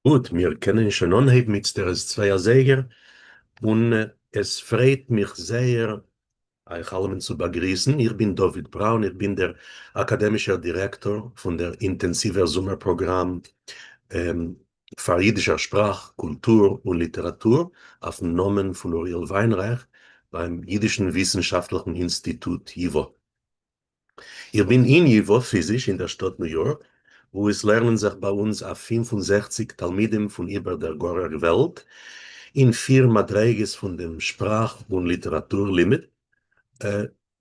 גוט, מיר קענען שוין אנהייבן איצטער איז צוויי אזייגער, און עס פרייט מיך זייער אייך אלעמען צו באגריסן, איך בין דוד בראון, איך בין דער אקאדעמישער דירעקטאר פון דער אינטענסיווער זומער פראגראם פאר אידישער שפראך, קולטור און ליטעראטור אויפן נאמען פון אוריאל וויינרייך ביים אידישן וויסנשאפטליכן אינסטיטוט ייווא. איך בין אין ייווא פיזיש אין דער שטאט ניו יארק, וואו עס לערנען זיך ביי אונז א 65 תלמידים פון איבער דער גארער וועלט, אין פיר מדריגות פון דעם שפראך און ליטעראטור לימוד,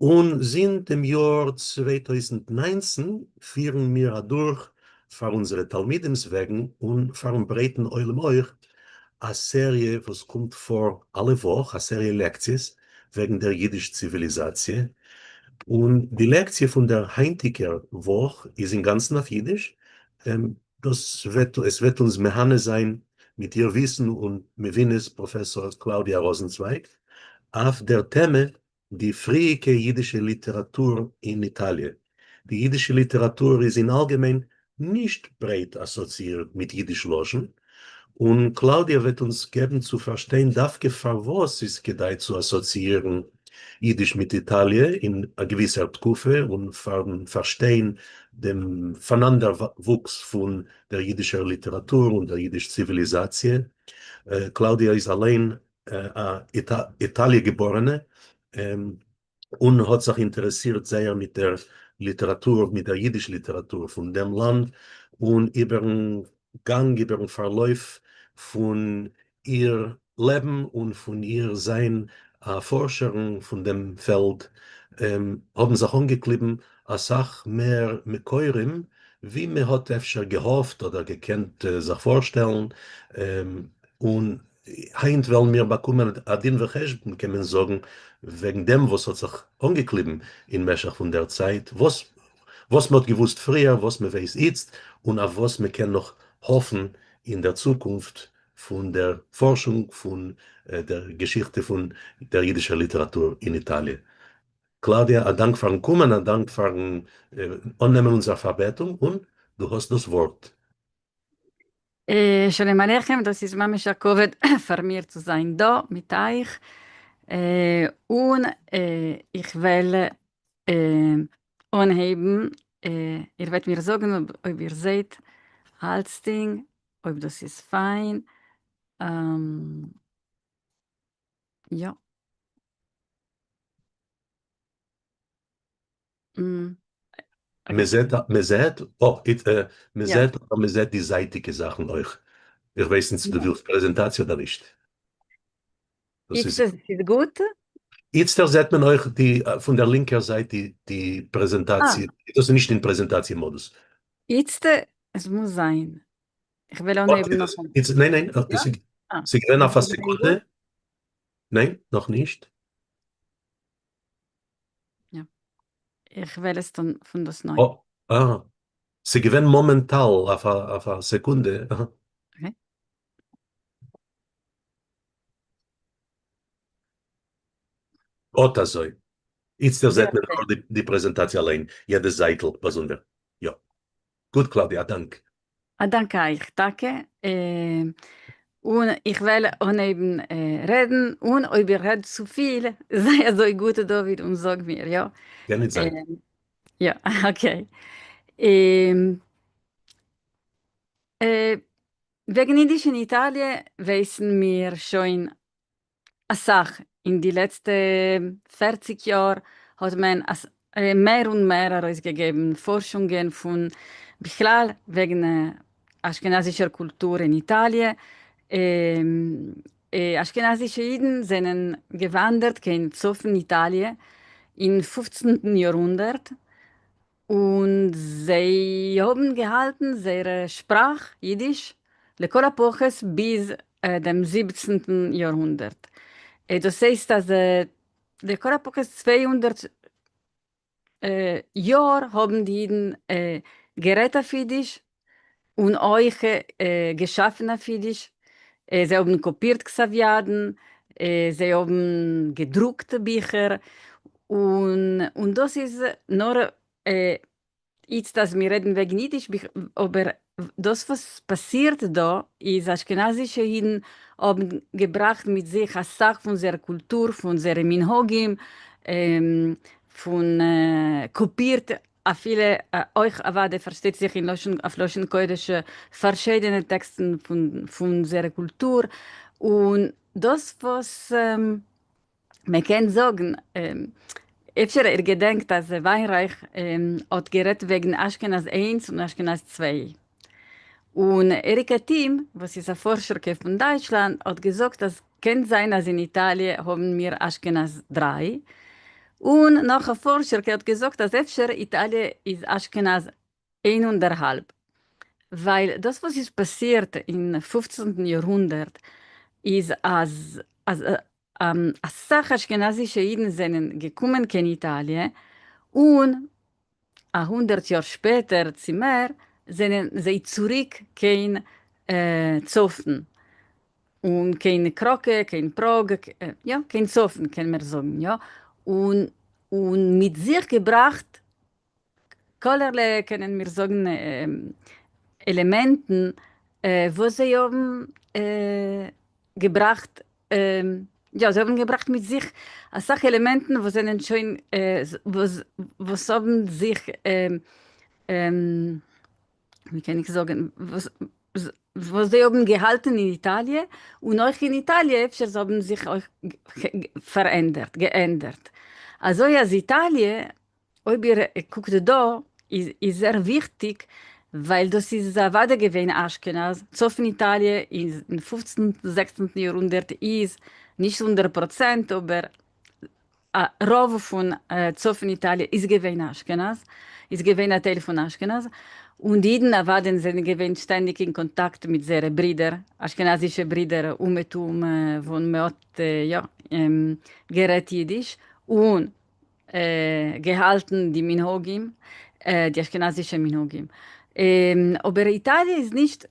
און זינט דעם יאר 2019 פירן מיר אדורך פאר אונזערע תלמידים'ס וועגן און פאר'ן ברייטן עולם אויך, א סעריע וואס קומט פאר אלע וואך, א סעריע לעקציעס וועגן דער אידיש ציוויליזאציע, און די לעקציע פון דער היינטיגער וואך איז אינגאנצן אויף אידיש, דאס וועט עס וועט אונז מהנה זיין מיט איר וויסן און מבינות פראפעסאר קלאודיא ראזענצווייג אויף דער טעמע די פריאיקע יידישע ליטעראַטור אין איטאַליע. די יידישע ליטעראַטור איז אין אַלגעמיין נישט ברייט אַסאָציאירט מיט יידיש לשון, און קלאַודיאַ וועט אונז געבן צו פאַרשטיין דווקא פאַרוואָס ס'איז כדאי צו אַסאָציאירן יידיש מיט איטאַליע אין אַ געוויסער תקופה און פאַרן פאַרשטיין דעם פאַנאַנדערוואוקס פון דער יידישער ליטעראַטור און דער יידיש-ציוויליזאַציע. קלאַודיאַ איז אַליין א איטאליע געבארענע, און האט זיך אינטערעסירט זייער מיט דער ליטעראטור, מיט דער אידיש ליטעראטור פון דעם לאנד, און איבערן גאנג, איבערן פארלויף פון איר לעבן און פון איר זיין א פארשערין פון דעם פעלד, האבן זיך אנגעקליבן אסאך מער מקורים ווי מען האט אפשר געהאפט אדער געקענט זיך פארשטעלן, און היינט וועלן מיר באקומען א דין וחשבון קען מען זאגן וועגן דעם וואס האט זיך אנגעקליבן אין משך פון דער צייט, וואס וואס מען האט געוואוסט פריער, וואס מען ווייס איצט, און אויף וואס מען קען נאך האפן אין דער צוקונפט פון דער פארשונג פון דער געשיכטע פון דער אידישער ליטעראטור אין איטאליע. קלאודיא, א דאנק פארן קומען, א דאנק פארן אננעמען אונזער פארבעטונג, און דו האסט דאס ווארט. שלום עליכם, דאס איז ממש א כבוד פאר מיר צו זיין דא מיט אייך, און איך וועל אנהייבן, איר וועט מיר זאגן אויב איר זעהט אלצדינג, אויב דאס איז פיין, יא. מען זעט, מען זעט, מען זעט, אבער מען זעט די זייטיגע זאכן אויך. איך ווייס נישט צו דו ווילסט פרעזענטאציע אדער נישט. דאס איז. איצטער איז גוט? איצטער זעט מען אויך די, פון דער לינקער זייט די די פרעזענטאציע, דאס איז נישט אין פרעזענטאציע מאדוס. איצטער, עס מוז זיין. איך וועל אנהייבן נאכאמאל. ניין ניין, ס'איז געווען אויף א סעקונדע. ניין, נאכנישט. יא. איך וועל עס טון פון דאס ניי. אה, ס'איז געווען מאמענטאל אויף א סעקונדע. Okay. אט אזוי. איצטער זעט מען נאר די פרעזענטאציע אליין, יעדע זייטל באזונדער. יא. גוט קלאודיע, א דאנק. א דאנק אייך טאקע, און איך וועל אנהייבן רעדן, און אויב איך רעד צופיל, זיי אזוי גוט דוד און זאג מיר, יא? קען נישט זיין. יא, okay. וועגן אידיש אין איטאליע ווייסן מיר שוין אסאך, אין די לעצטע 40 יאר האט מען מער און מער ארויסגעגעבן פארשונגען פון בכלל וועגן אשכנזישער קולטור אין איטאליע, אשכנזישע אידן זענען געוואנדערט קיין צפון איטאליע אין פופצנטן יארהונדערט, און זיי האבן געהאלטן זייערע שפראך, אידיש, לכל הפחות ביז דעם זיבעצנטן יארהונדערט. דאס הייסט אז לכל הפחות 200 יאר האבן די אידן גערעדט אויף אידיש און אויך געשאפן אויף אידיש, זיי האבן קאפירט כתב ידן, זיי האבן געדרוקט ביכער, און דאס איז נאר איצט אז מיר רעדן וועגן אידיש, אבער. דאס וואס פאסירט דא איז אשכנזישע אידן האבן געבראכט מיט זיך אסאך פון זייער קולטור, פון זייערע מנהגים, פון קאפירט אפילו אויך אוודאי פארשטייט זיך אין לשון אויף לשון קודש פארשידענע טעקסטן פון זייערע קולטור, און דאס וואס מען קען זאגן, אפשר איר געדענקט אז וויינרייך האט גערעדט וועגן אשכנז איינס און אשכנז צוויי, און עריקא טים וואס איז א פארשערקע פון דייטשלאנד האט געזאגט אז קען זיין אז אין איטאליע האבן מיר אשכנז דריי, און נאך א פארשערקע האט געזאגט אז אפשר איטאליע איז אשכנז איין און דער האלב, ווייל דאס וואס איז פאסירט אין פופצנטן יארהונדערט איז אז אז אסאך אשכנזישע אידן זענען געקומען קיין איטאליע, און א הונדערט יאר שפעטער צי מער זענען זיי צוריק קיין צפון, און קיין קראקע, קיין פראג, יא, קיין צפון קען מען זאגן, יא, און און מיט זיך געבראכט כלערליי קענען מיר זאגן עלעמענטן וואס זיי האבן געבראכט, יא זיי האבן געבראכט מיט זיך אסאך עלעמענטן וואס זענען שוין וואס האבן זיך ווי קען איך זאגן וואס זיי האבן געהאלטן אין איטאליע, און אויך אין איטאליע אפשר זיי האבן זיך אויך פארענדערט, געענדערט, אזוי אז איטאליע אויב איר קוקט דא איז זייער וויכטיג ווייל דאס איז אוודאי געווען אשכנז, צפון איטאליע אין פופצנטן זעכצנטן יארהונדערט איז נישט 100% אבער א רוב פון צפון איטאליע איז געווען אשכנז, איז געווען א טייל פון אשכנז, און די אידן אוודאי זענען געווען שטענדיג אין קאנטאקט מיט זייערע ברידער, אשכנזישע ברידער אומעטום וואו מ'האט יא גערעדט אידיש, און געהאלטן די מנהגים, די אשכנזישע מנהגים. אבער איטאליע איז נישט,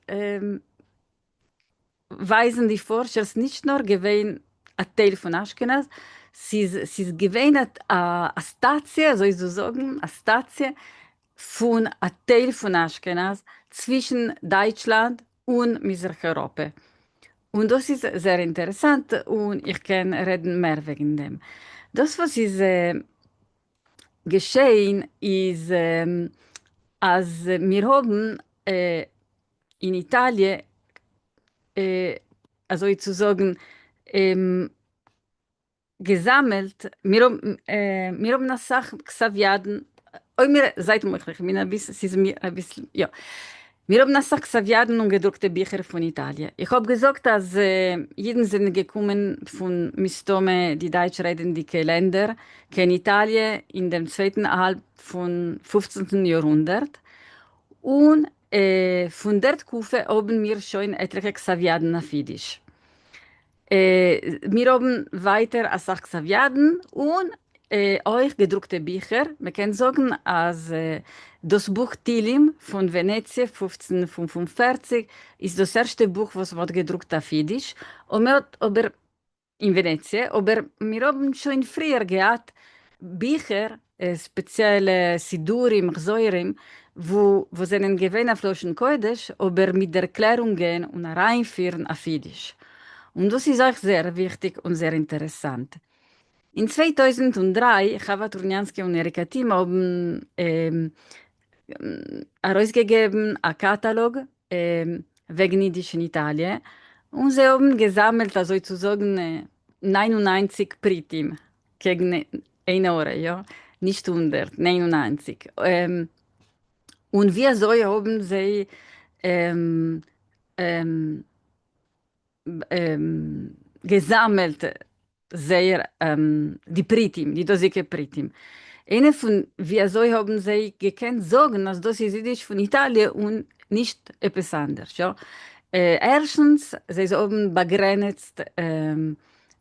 ווייזן די פארשערס, נישט נאר געווען א טייל פון אשכנז, ס'איז ס'איז געווען א סטאציע, אזוי צו זאגן, א סטאציע פון א טייל פון אשכנז צווישן דייטשלאנד און מזרח אייראפע. און דאס איז זייער אינטערעסאנט און איך קען רעדן מער וועגן דעם. דאס וואס איז געשעהן איז אז מיר האבן אין איטאליע אזוי צו זאגן געזאמעלט, מיר האבן מיר האבן אסאך כתב יד'ן, אויב מיר, זייט מוחל איך בין אביסל, ס'איז מיר אביסל, יא, מיר האבן אסאך כתב יד'ן און געדרוקטע ביכער פון איטאליע, איך האב געזאגט אז אידן זענען געקומען פון מסתמא די דייטש רעדענדיגע לענדער קיין איטאליע אין דעם צווייטן האלב פון פופצנטן יארהונדערט, און פון דער תקופה האבן מיר שוין עטליכע כתב יד'ן אויף אידיש. מיר האבן ווייטער אסאך כתב יד'ן און אויך געדרוקטע ביכער, מען קען זאגן אז דאס בוך תהילים פון ווענעציע 1545 איז דאס ערשטע בוך וואס מען האט געדרוקט אויף אידיש, און מען האט אבער אין ווענעציע, אבער מיר האבן שוין פריער געהאט ביכער, ספעציעלע סידורים, מחזורים, וואו וואס זענען געווען אויף לשון קודש, אבער מיט ערקלערונגען און אריינפירן אויף אידיש. און דאס איז אויך זייער וויכטיג און זייער אינטערעסאנט. אין 2003, חוה טורניאנסקי און עריקא טים האבן ארויסגעגעבן א קאטאלאג וועגן אידיש אין איטאליע, און זיי האבן געזאמעלט אזוי צו זאגן 99 פריטים קעגן עין הרע, יא, נישט הונדערט, 99. און ווי אזוי האבן זיי געזאמעלט זייער די פריטים, די דאזיגע פריטים. איינע פון ווי אזוי האבן זיי געקענט זאגן אז דאס איז אידיש פון איטאליע און נישט עפעס אנדערש, יא? ערשטנס, זיי האבן באגרענעצט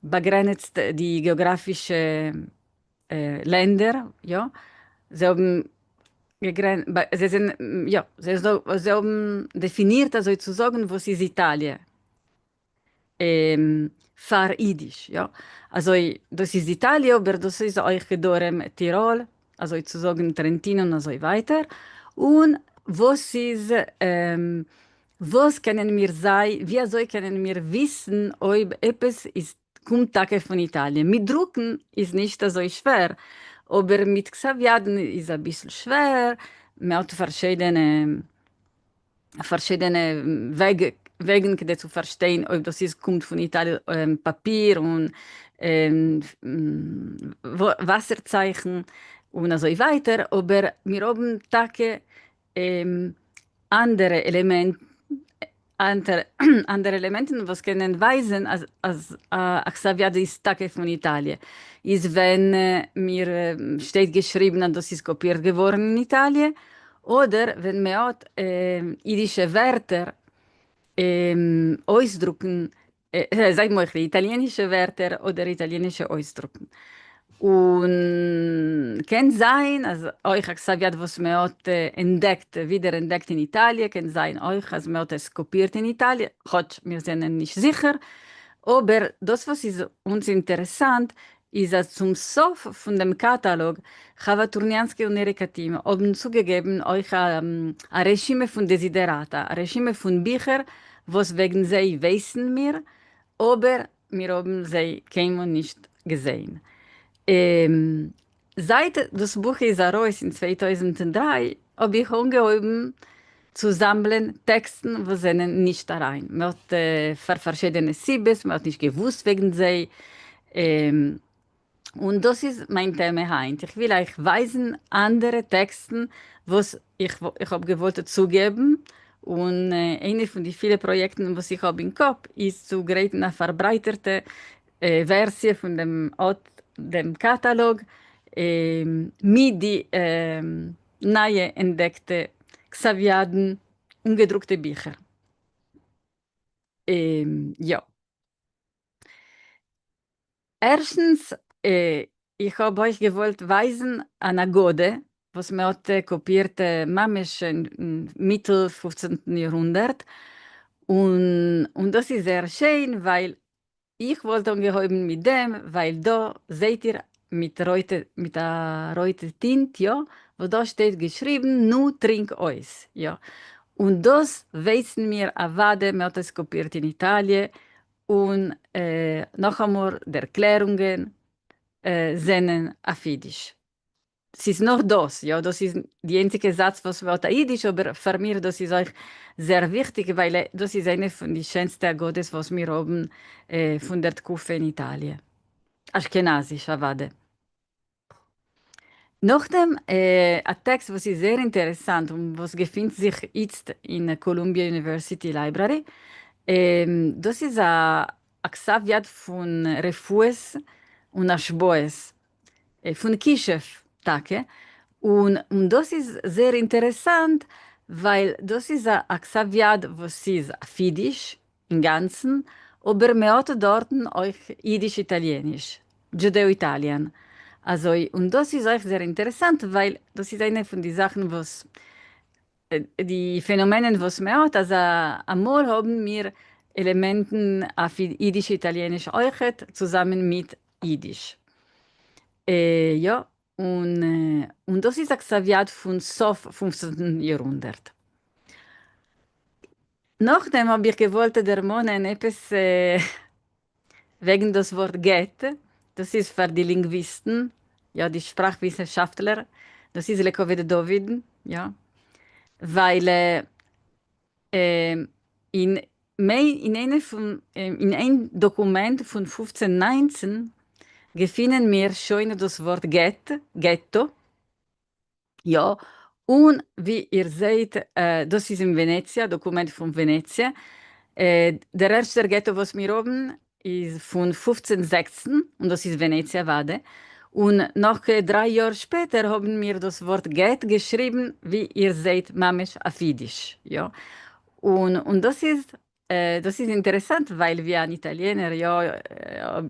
באגרענעצט די געאגראפישע לענדער, יא, זיי האבן זיי זענען, יא, זיי האבן דעפינירט אזוי צו זאגן וואס איז איטאליע פאר אידיש, יא, אזוי דאס איז איטאליע אבער דאס איז אויך דרום טיראל, אזוי צו זאגן טרענטינא און אזוי ווייטער, און. וואס איז, וואס קענען מיר זיי, ווי אזוי קענען מיר וויסן אויב עפעס איז קומט טאקע פון איטאליע? מיט דרוקן איז נישט אזוי שווער, אבער מיט כתב ידן איז אביסל שווער, מען האט פארשידענע פארשידענע וועג וועגן כדי צו פארשטיין אויב דאס איז קומט פון איטאליע, פאפיר און וואסער צייכן און אזוי ווייטער, אבער מיר האבן טאקע אנדערע עלעמענטן אנדערע עלעמענטן וואס קענען ווייזן אז אז א כתב יד איז טאקע פון איטאליע, איז ווען מיר שטייט געשריבן אז דאס איז קאפירט געווארן אין איטאליע, אדער ווען מען האט אידישע ווערטער אויסדרוקן, זייט מוחל, איטאליענישע ווערטער אדער איטאליענישע אויסדרוקן. און קען זיין אז אויך א כתב יד וואס מען האט ענטדעקט, ווידער ענטדעקט אין איטאליע, קען זיין אויך אז מען האט עס קאפירט אין איטאליע, כאטש מיר זענען נישט זיכער, אבער דאס וואס איז אונז אינטערעסאנט איז אז צום סוף פון דעם קאטאלאג, חוה טורניאנסקי און עריקא טים האבן צוגעגעבן אויך א רשימה פון דעזידעראטא, א רשימה פון ביכער וואס וועגן זיי ווייסן מיר, אבער מיר האבן זיי קיינמאל נישט געזען. זייט דאס בוך איז ארויס אין 2003 האב איך אנגעהויבן צו זאמלען טעקסטן וואס זענען נישט אריין, מען האט פאר פארשידענע סיבות, מען האט נישט געוואוסט וועגן זיי, און דאס איז מיין טעמע היינט, איך וויל אייך ווייזן אנדערע טעקסטן וואס איך האב געוואלט צוגעבן, און איינע פון די פילע פראיעקטן וואס איך האב אין קאפ איז צו גרייטן א פארברייטערטע ווערסיע פון דעם אט דעם קאטאלאג מיט די נייע ענטדעקטע כתב ידן און געדרוקטע ביכער. יא. ערשטנס, איך האב אויך געוואלט ווייזן אן הגדה וואס מען האט קאפירט ממש אין מיטל פופצנטן יארהונדערט, און דאס איז זייער שיין ווייל איך וואלט אנגעהויבן מיט דעם ווייל דא זעהט איר מיט רויטע מיט א רויטע טינט יא וואס דא שטייט געשריבן נו טרינק אויס יא און דאס ווייסן מיר אוודאי מען האט עס קאפירט אין איטאליע און נאכאמאל ערקלערונגען זענען אויף אידיש. ס'איז נאר דאס, יא, דאס איז די איינציגע זאץ וואס מ'האט א אידיש, אבער פאר מיר דאס איז אויך זייער וויכטיג, ווייל דאס איז איינע פון די שענסטע הגדות וואס מיר האבן פון דער תקופה אין איטאליע. אשכנזיש אוודאי. נאכדעם א טעקסט וואס איז זייער אינטערעסאנט און וואס געפינט זיך איצט אין Columbia University Library, דאס איז א כתב יד פון רפואות און השבעות פון כישוף טאקע, און דאס איז זייער אינטערעסאנט ווייל דאס איז א כתב יד וואס איז אויף אידיש אינגאנצן, אבער מען האט דארטן אויך אידיש-איטאליעניש, Judeo-Italian, אזוי, און דאס איז אויך זייער אינטערעסאנט ווייל דאס איז איינע פון די זאכן וואס די פענאמענען וואס מען האט אז אמאל האבן מיר עלעמענטן אויף אידיש-איטאליעניש אויכעט צוזאמען מיט אידיש. יא, און דאס איז א כתב יד פון סוף פופצנטן יארהונדערט. נאכדעם האב איך געוואלט דערמאנען עפעס וועגן דאס ווארט גט, דאס איז פאר די לינגוויסטן, יא, די שפראך וויסנשאפטלער, דאס איז לכבוד דוד, יא, ווייל אין אין איינע פון אין איין דאקומענט פון 1519 געפינען מיר שוין דאס ווארט גט, ghetto, יא, און ווי איר זעהט דאס איז אין ווענעציע, דאקומענט פון ווענעציע, דער ערשטער געטא וואס מיר האבן איז פון 1516, און דאס איז ווענעציע אוודאי, און נאך 3 יאר שפעטער האבן מיר דאס ווארט גט געשריבן ווי איר זעהט ממש אויף אידיש, יא, און דאס איז אינטערעסאנט ווייל ווי אן איטאליענער, יא,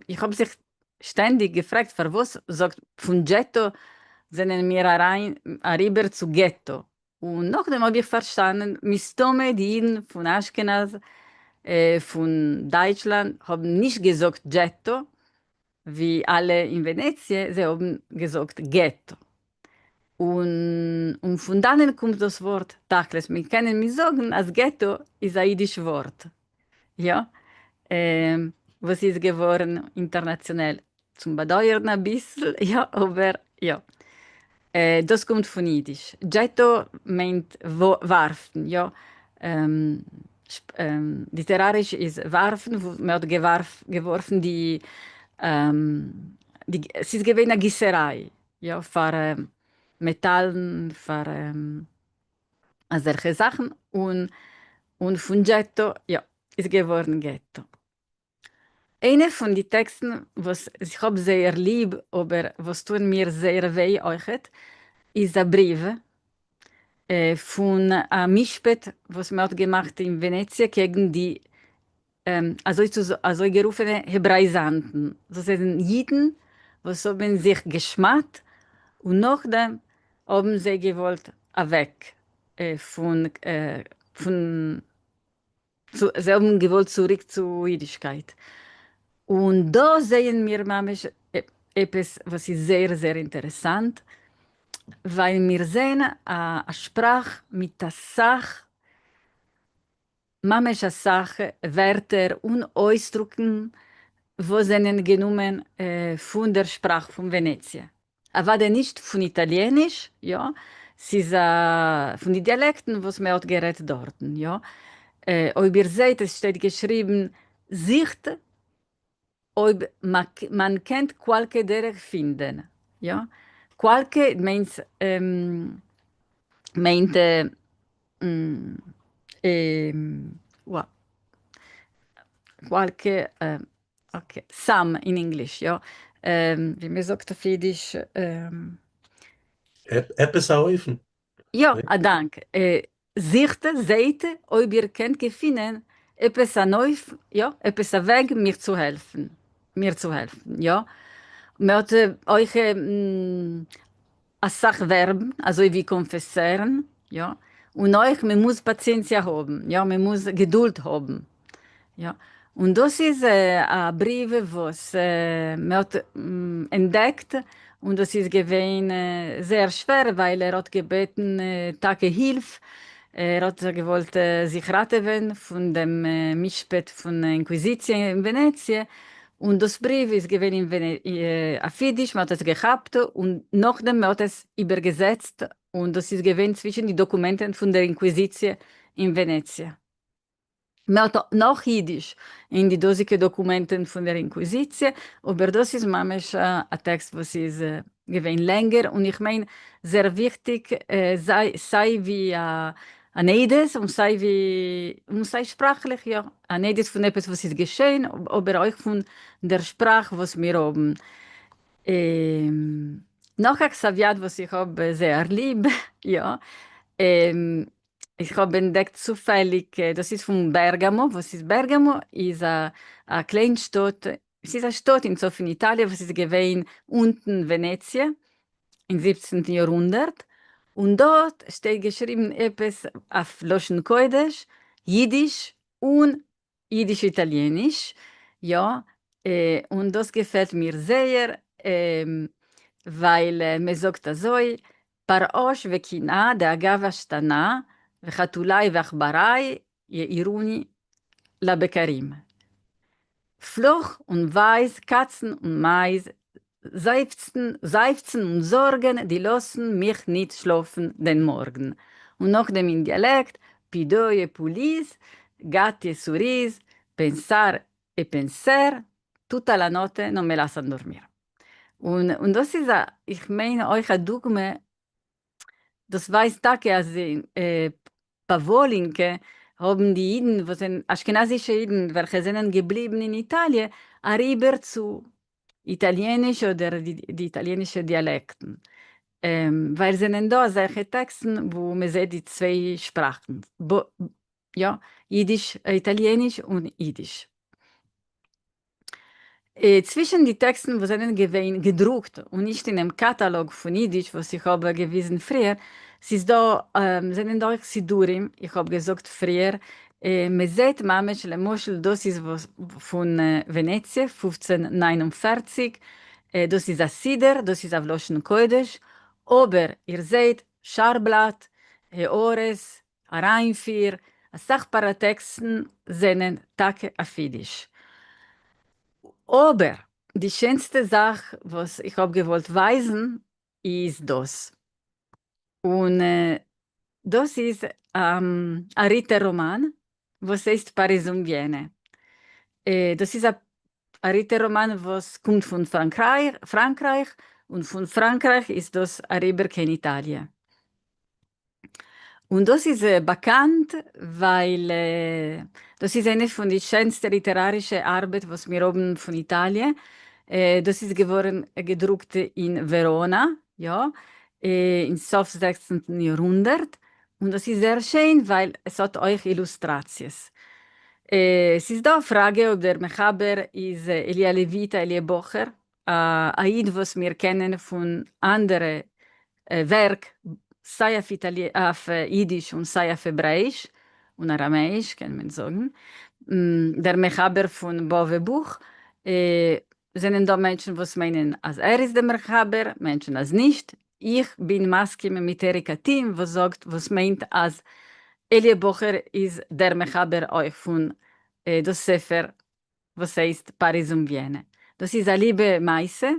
איך האב זיך שטענדיג געפרעגט פארוואס זאגט פון getto זענען מיר אריין אריבער צו געטא, און נאכדעם האב איך פארשטאנען מסתמא די אידן פון אשכנז פון דייטשלאנד האבן נישט געזאגט getto ווי אלע אין ווענעציע, זיי האבן געזאגט געטא. און און פון דאנען קומט דאס ווארט תכלית, מיר קענען מיר זאגן אז געטא איז א אידיש ווארט, יא, וואס איז געווארן אינטערנאציאנעל, צום באדויערן אביסל, יא, אבער יא, דאס קומט פון אידיש, געטא מיינט ווארפן, יא, ליטעראריש איז ווארפן, וואו מען האט געווארפן די, ס'איז געווען א גיסעריי, יא, פאר מעטאלן, פאר אזעלכע זאכן, און און פון getto, יא, איז געווארן געטא. איינע פון די טעקסטן וואס איך האב זייער ליב אבער וואס טוען מיר זייער וויי אויכעט, איז א בריוו פון א משפט וואס מען האט געמאכט אין ווענעציע קעגן די אזוי צו אזוי גערופענע העברעאיזאנטן, דאס זענען אידן וואס האבן זיך געשמד'ט און נאכדעם האבן זיי געוואלט אוועק פון פון זיי האבן געוואלט צוריק צו אידישקייט, און דא זעען מיר ממש עפעס וואס איז זייער זייער אינטערעסאנט, ווייל מיר זעען א שפראך מיט אסאך ממש אסאך ווערטער און אויסדרוקן וואס זענען גענומען פון דער שפראך פון ווענעציע. אוודאי נישט פון איטאליעניש, יא, ס'איז א פון די דיאלעקטן וואס מען האט גערעדט דארטן, יא. אויב איר זעהט עס שטייט געשריבן זוכט אויב מען קענט qualche דרך פינדען, יא, qualche מיינט מיינט qualche okay, some אין ענגליש, יא, ווי מען זאגט אויף אידיש. עפעס א אופן. יא, א דאנק. זוכט, זעהט אויב איר קענט געפינען עפעס אן אופן, יא, עפעס א וועג מיר צו העלפן, מיר צו העלפן, יא. מען האט אויך אסאך ווערבן, אזוי ווי קאנפעסערן, יא, און אויך מען מוז פאציענציא האבן, יא, מען מוז געדולד האבן, יא, און דאס איז א בריוו וואס מען האט ענטדעקט, און דאס איז געווען זייער שווער ווייל ער האט געבעטן טאקע הילף, ער האט געוואלט זיך ראטעווען פון דעם משפט פון אינקוויזיציע אין ווענעציע, און דאס בריוו איז געווען אין אויף אידיש, מען האט עס געכאפט און נאכדעם מען האט עס איבערגעזעצט, און דאס איז געווען צווישן די דאקומענטן פון דער אינקוויזיציע אין ווענעציע. מען האט נאך אידיש אין די דאזיגע דאקומענטן פון דער אינקוויזיציע, אבער דאס איז ממש א טעקסט וואס איז געווען לענגער און איך מיין זייער וויכטיג סיי ווי אן עדות און סיי ווי און סיי שפראכליך יא, אן עדות פון עפעס וואס איז געשען אבער אויך פון דער שפראך וואס מיר האבן. נאך א כתב יד וואס איך האב זייער ליב, יא, איך האב ענטדעקט צופעליג, דאס איז פון בערגאמא, וואס איז בערגאמא? איז א קליין שטאט, ס'איז א שטאט אין צפון איטאליע וואס איז געווען אונטן ווענעציע אין זיבעצנטן יארהונדערט, און דארט שטייט געשריבן עפעס אויף לשון קודש, אידיש און אידיש-איטאליעניש, יא, און דאס געפעלט מיר זייער, ווייל מען זאגט אזוי, פרעוש וקנאה דאגה והשטנה וחתולי ועכברי יעירוני לבקרים. פלוך און ווייז, קאצן און מייז, זיפצן, זיפצן און זארגן, די לאזן מיך ניט שלאפן דען מארגן. און נאכדעם אין דיאלעקט, פידוי e pulis, gatti e suris, pensar e penser, tutta la notte non me lassan dormir. און און דאס איז א, איך מיין אויך א דוגמא דאס ווייזט טאקע אז פאוואלינקע האבן די אידן וואס זענען אשכנזישע אידן וועלכע זענען געבליבן אין איטאליע אריבער צו איטאליעניש אדער די איטאליענישע דיאלעקטן, ווייל זענען דא אזעלכע טעקסטן וואו מען זעט די צוויי שפראכן, יא, אידיש, איטאליעניש און אידיש. צווישן די טעקסטן וואס זענען געווען געדרוקט און נישט אינעם קאטאלאג פון אידיש וואס איך האב געוויזן פריער, ס'איז דא, זענען דא אויך סידורים, איך האב געזאגט פריער, מ'זעט ממש למשל דאס איז פון ווענעציע 1549, דאס איז א סידור, דאס איז אויף לשון קודש, אבער איר זעהט שער בלאט, הערות, אריינפיר, אסאך פאראטעקסטן זענען טאקע אויף אידיש. אבער די שענסטע זאך וואס איך האב געוואלט ווייזן איז דאס. און דאס איז א ריטער ראמאן וואס הייסט פאריז און וויענע. דאס איז א ריטער ראמאן וואס קומט פון פראנקרייך, און פון פראנקרייך איז דאס אריבער קיין איטאליע. און דאס איז באקאנט ווייל דאס איז איינע פון די שענסטע ליטערארישע ארבעט וואס מיר האבן פון איטאליע, דאס איז געווארן געדרוקט אין וועראנא, יא, אין סוף זעכצנטן יארהונדערט, און דאס איז זייער שיין ווייל עס האט אויך אילוסטראציעס. עס איז דא א פראגע אויב דער מחבר איז אליה לויטא אליה בחור, א איד וואס מיר קענען פון אנדערע ווערק סיי אויף אידיש און סיי אויף העברעאיש און אראמעיש קען מען זאגן, דער מחבר פון בבא בוך, זענען דא מענטשן וואס מיינען אז ער איז דער מחבר, מענטשן אז נישט, איך בין מסכים מיט עריקא טים וואס זאגט וואס מיינט אז אלי' בחור איז דער מחבר אויך פון דאס ספר וואס הייסט פאריז און וויענע. דאס איז א ליבע מעשה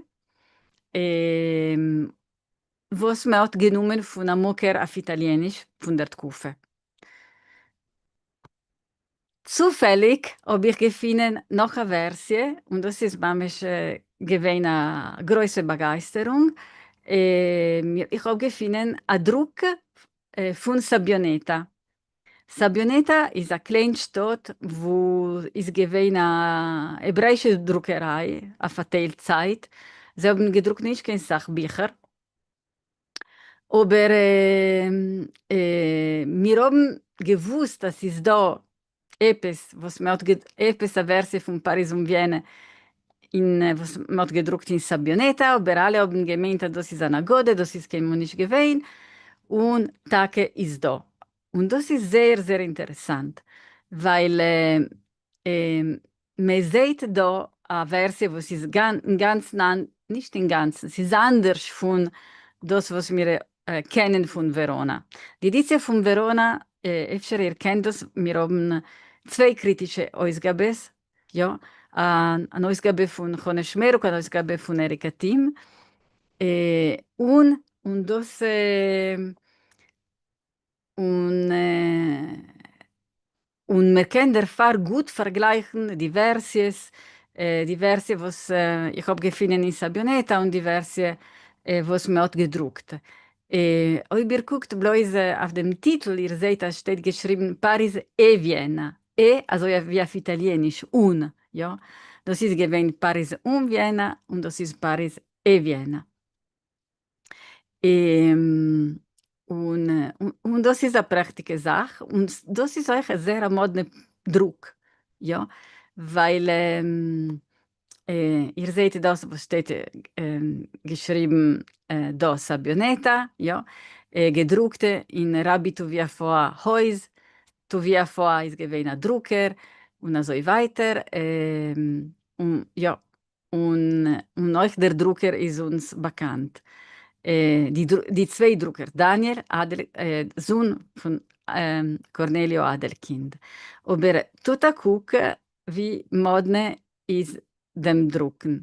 וואס מען האט גענומען פון א מקור אויף איטאליעניש פון דער תקופה. צופעליג האב איך געפינען נאך א ווערסיע, און דאס איז ממש געווען א גרויסע באגייסטערונג, איך האב געפינען א דרוק פון סאביאנעטא. סאביאנעטא איז א קליין שטאט וואו איז געווען א העברעאישע דרוקעריי אויף א טייל צייט, זיי האבן געדרוקט נישט קיין סאך ביכער, אבער מיר האבן געוואוסט אז ס'איז דא עפעס וואס מען האט עפעס א ווערסיע פון פאריז און וויענע אין וואס מען האט געדרוקט אין סאביאנעטא, אבער אלע האבן געמיינט אז דאס איז אן אגדה, דאס איז קיינמאל נישט געווען, און טאקע איז דא. און דאס איז זייער זייער אינטערעסאנט, ווייל מען זעהט דא א ווערסיע וואס איז אינגאנצן, נישט אינגאנצן, ס'איז אנדערש פון דאס וואס מיר קענען פון וועראנא. די עדיציע פון וועראנא, אפשר איר קענט דאס, מיר האבן צוויי קריטישע אויסגאבעס, יא, אן אויסגאבע פון חנה שמערוק, אן אויסגאבע פון עריקא טים, און און דאס און און מען קען דערפאר גוט פארגלייכן די ווערסיעס, די ווערסיע וואס איך האב געפינען אין סאביאנעטא און די ווערסיע וואס מען האט געדרוקט. אויב איר קוקט בלויז אויף דעם טיטל, איר זעהט אז שטייט געשריבן פאריז e וויענא, e אזוי ווי אויף איטאליעניש און, יא, דאס איז געווען פאריז און וויענא און דאס איז פאריז e וויענא. און און דאס איז א פרעכטיגע זאך, און דאס איז אויך זייער א מאדנע דרוק, יא, ווייל איר זעהט דאס וואס שטייט געשריבן דא סאביאנעטא, יא, געדרוקט אין רבי טוביה פואה הויז, טוביה פואה איז געווען א דרוקער, און אזוי ווייטער, און יא, און און אויך דער דרוקער איז אונז באקאנט. די צוויי דרוקער, דניאל אדעל, זון פון קארנעליו אדעלקינד. אבער טוט א קוק ווי מאדנע איז דעם דרוקן.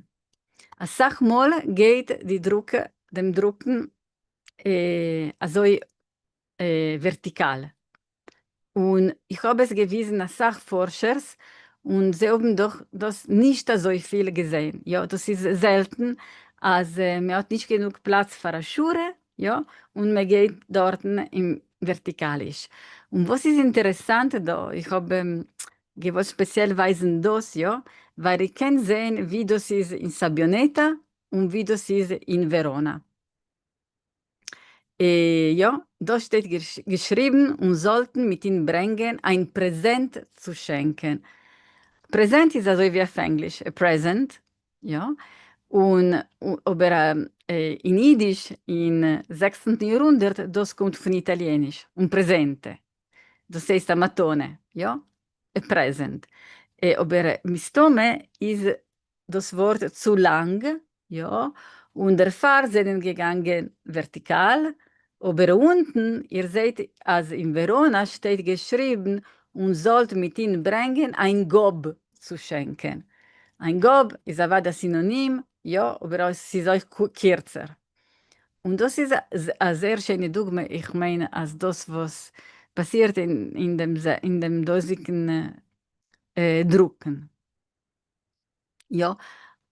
אסאך מאל גייט די דרוק דעם דרוקן אזוי ווערטיקאל. און איך האב עס געוויזן אסאך פארשערס און זיי האבן דאך דאס נישט אזויפיל געזען, יא דאס איז זעלטן אז מען האט נישט גענוג פלאץ פאר א שורה, יא, און מען גייט דארטן אין ווערטיקאליש. און וואס איז אינטערעסאנט דא, איך האב געוואלט ספעציעל ווייזן דאס, יא, ווייל איר קענט זען ווי דאס איז אין סאביאנעטא און ווי דאס איז אין וועראנא. יא, דא שטייט געשריבן און זאלטן מיט אים ברענגען איין פרעזענט צו שענקען. פרעזענט איז אזוי ווי אויף ענגליש a present, יא, און אבער אין אידיש אין זעכצנטן יארהונדערט דאס קומט פון איטאליעניש un presente, דאס הייסט א מתנה, יא, a present. אבער מסתמא איז דאס ווארט צו לאנג, יא, און דערפאר זענען געגאנגען ווערטיקאל, אבער אונטן איר זעהט אז אין וועראנא שטייט געשריבן און זאלט מיט אים ברענגען איין גאב צו שענקען. איין גאב איז אוודאי א סינאנים, יא, אבער ס'איז אויך קירצער. און דאס איז א זייער שיינע דוגמא, איך מיין אז דאס וואס פאסירט אין דעם דאזיגן דרוקן. יא,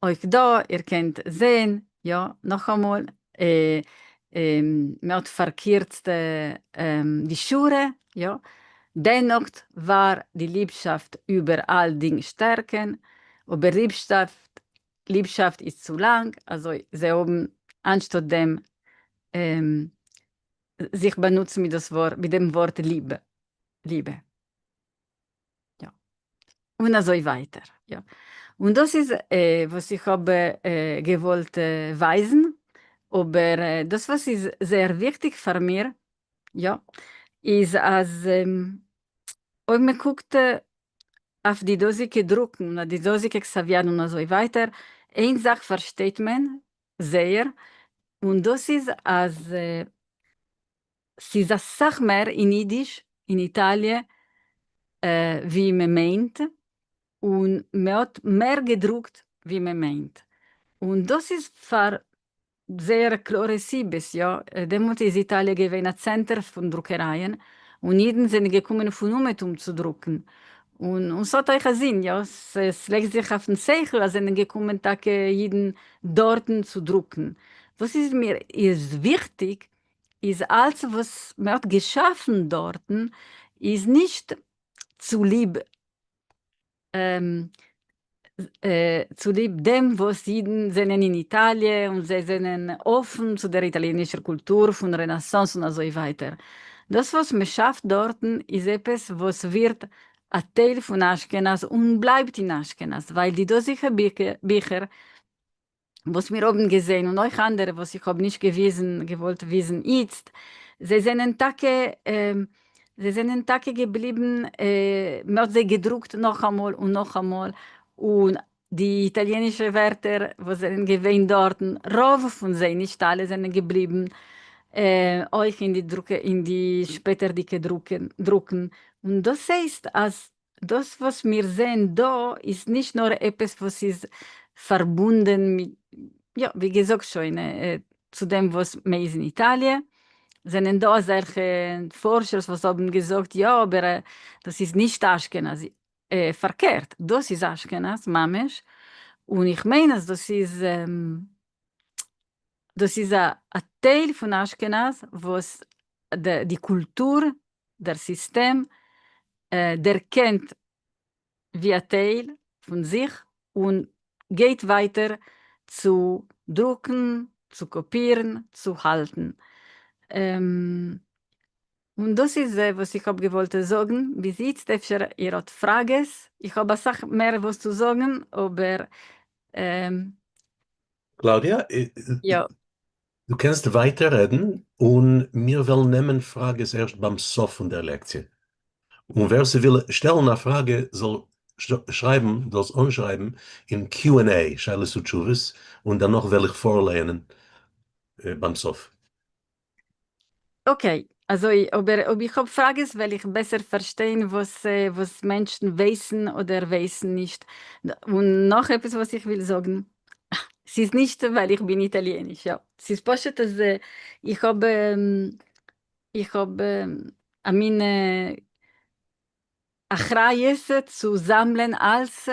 אויך דא איר קענט זעהן, יא, נאכאמאל, מען האט פארקירצט די שורה, יא, dennoch war die Liebschaft über all Ding stärken, אבער ליבשאפט, ליבשאפט איז צו לאנג, אזוי זיי האבן אנשטאט דעם זיך באנוצט מיט דאס ווארט, מיט דעם ווארט ליב, ליבע. יא. און אזוי ווייטער. יא. און דאס איז וואס איך האב געוואלט ווייזן, אבער דאס וואס איז זייער וויכטיג פאר מיר, יא, איז אז אויב מען קוקט אויף די דאזיגע דרוקן און אויף די דאזיגע כתב-ידן און אזוי ווייטער, איין זאך פארשטייט מען זייער, און דאס איז אז ס'איז אסאך מער אין אידיש אין איטאליע ווי מען מיינט, און מען האט מער געדרוקט ווי מען מיינט, און דאס איז פאר זייער קלארע סיבות, יא, דעמאלט איז איטאליע געווען א צענטער פון דרוקערייען, און אידן זענען געקומען פון אומעטום צו דרוקן, און ס'האט אויך א זין, יא, ס'לייגט זיך אויפן שכל אז זענען געקומען טאקע אידן דארטן צו דרוקן. וואס איז מיר איז וויכטיג איז אלץ וואס מען האט געשאפן דארטן איז נישט צוליב צוליב דעם וואס אידן זענען אין איטאליע און זיי זענען אפן צו דער איטאליענישער קולטור פון רענעסאנס און אזוי ווייטער. דאס וואס מען שאפט דארטן איז עפעס וואס ווערט א טייל פון אשכנז און בלייבט אין אשכנז ווייל די דאזיגע ביכער וואס מיר האבן געזען און אויך אנדערע וואס איך האב נישט געוויזן, געוואלט וויזן איצט, זיי זענען טאקע, זיי זענען טאקע געבליבן, מען האט זיי געדרוקט נאכאמאל און נאכאמאל, און די איטאליענישע ווערטער וואס זענען געווען דארטן, רוב פון זיי, נישט אלע, זענען געבליבן אויך אין די דרוקע, אין די שפעטערדיגע דרוקן, דרוקן, און דאס הייסט אז דאס וואס מיר זעען דא איז נישט נאר עפעס וואס איז פארבונדען מיט, יא, ווי געזאגט שוין, צו דעם וואס מען איז אין איטאליע, זענען דא אזעלכע פארשערס וואס האבן געזאגט יא אבער דאס איז נישט אשכנז, פארקערט, דאס איז אשכנז ממש, און איך מיין אז דאס איז דאס איז א טייל פון אשכנז וואס די קולטור דער סיסטעם דערקענט ווי א טייל פון זיך און גייט ווייטער צו דרוקן, צו קאפירן, צו האלטן. און דאס איז וואס איך האב געוואלט זאגן ביז איצט, אפשר איר האט פראגעס, איך האב אסאך מער וואס צו זאגן אבער. קלאודיא, יא. דו קענסט ווייטער רעדן און מיר וועלן נעמען פראגעס ערשט ביים סוף פון דער לעקציע. און ווער ס'וויל שטעלן א פראגע זאל שרייבן, זאל עס אנשרייבן אין Q and A, שאלות ותשובות, און דערנאך וועל איך פארלייענען ביים סוף. okay, אזוי, אבער אויב איך האב פראגעס וועל איך בעסער פארשטיין וואס וואס מענטשן ווייסן אדער ווייסן נישט. און נאך עפעס וואס איך וויל זאגן, ס'איז נישט ווייל איך בין איטאליעניש, יא, ס'איז פשוט אז איך האב איך האב א מין אחריות צו זאמלען אלס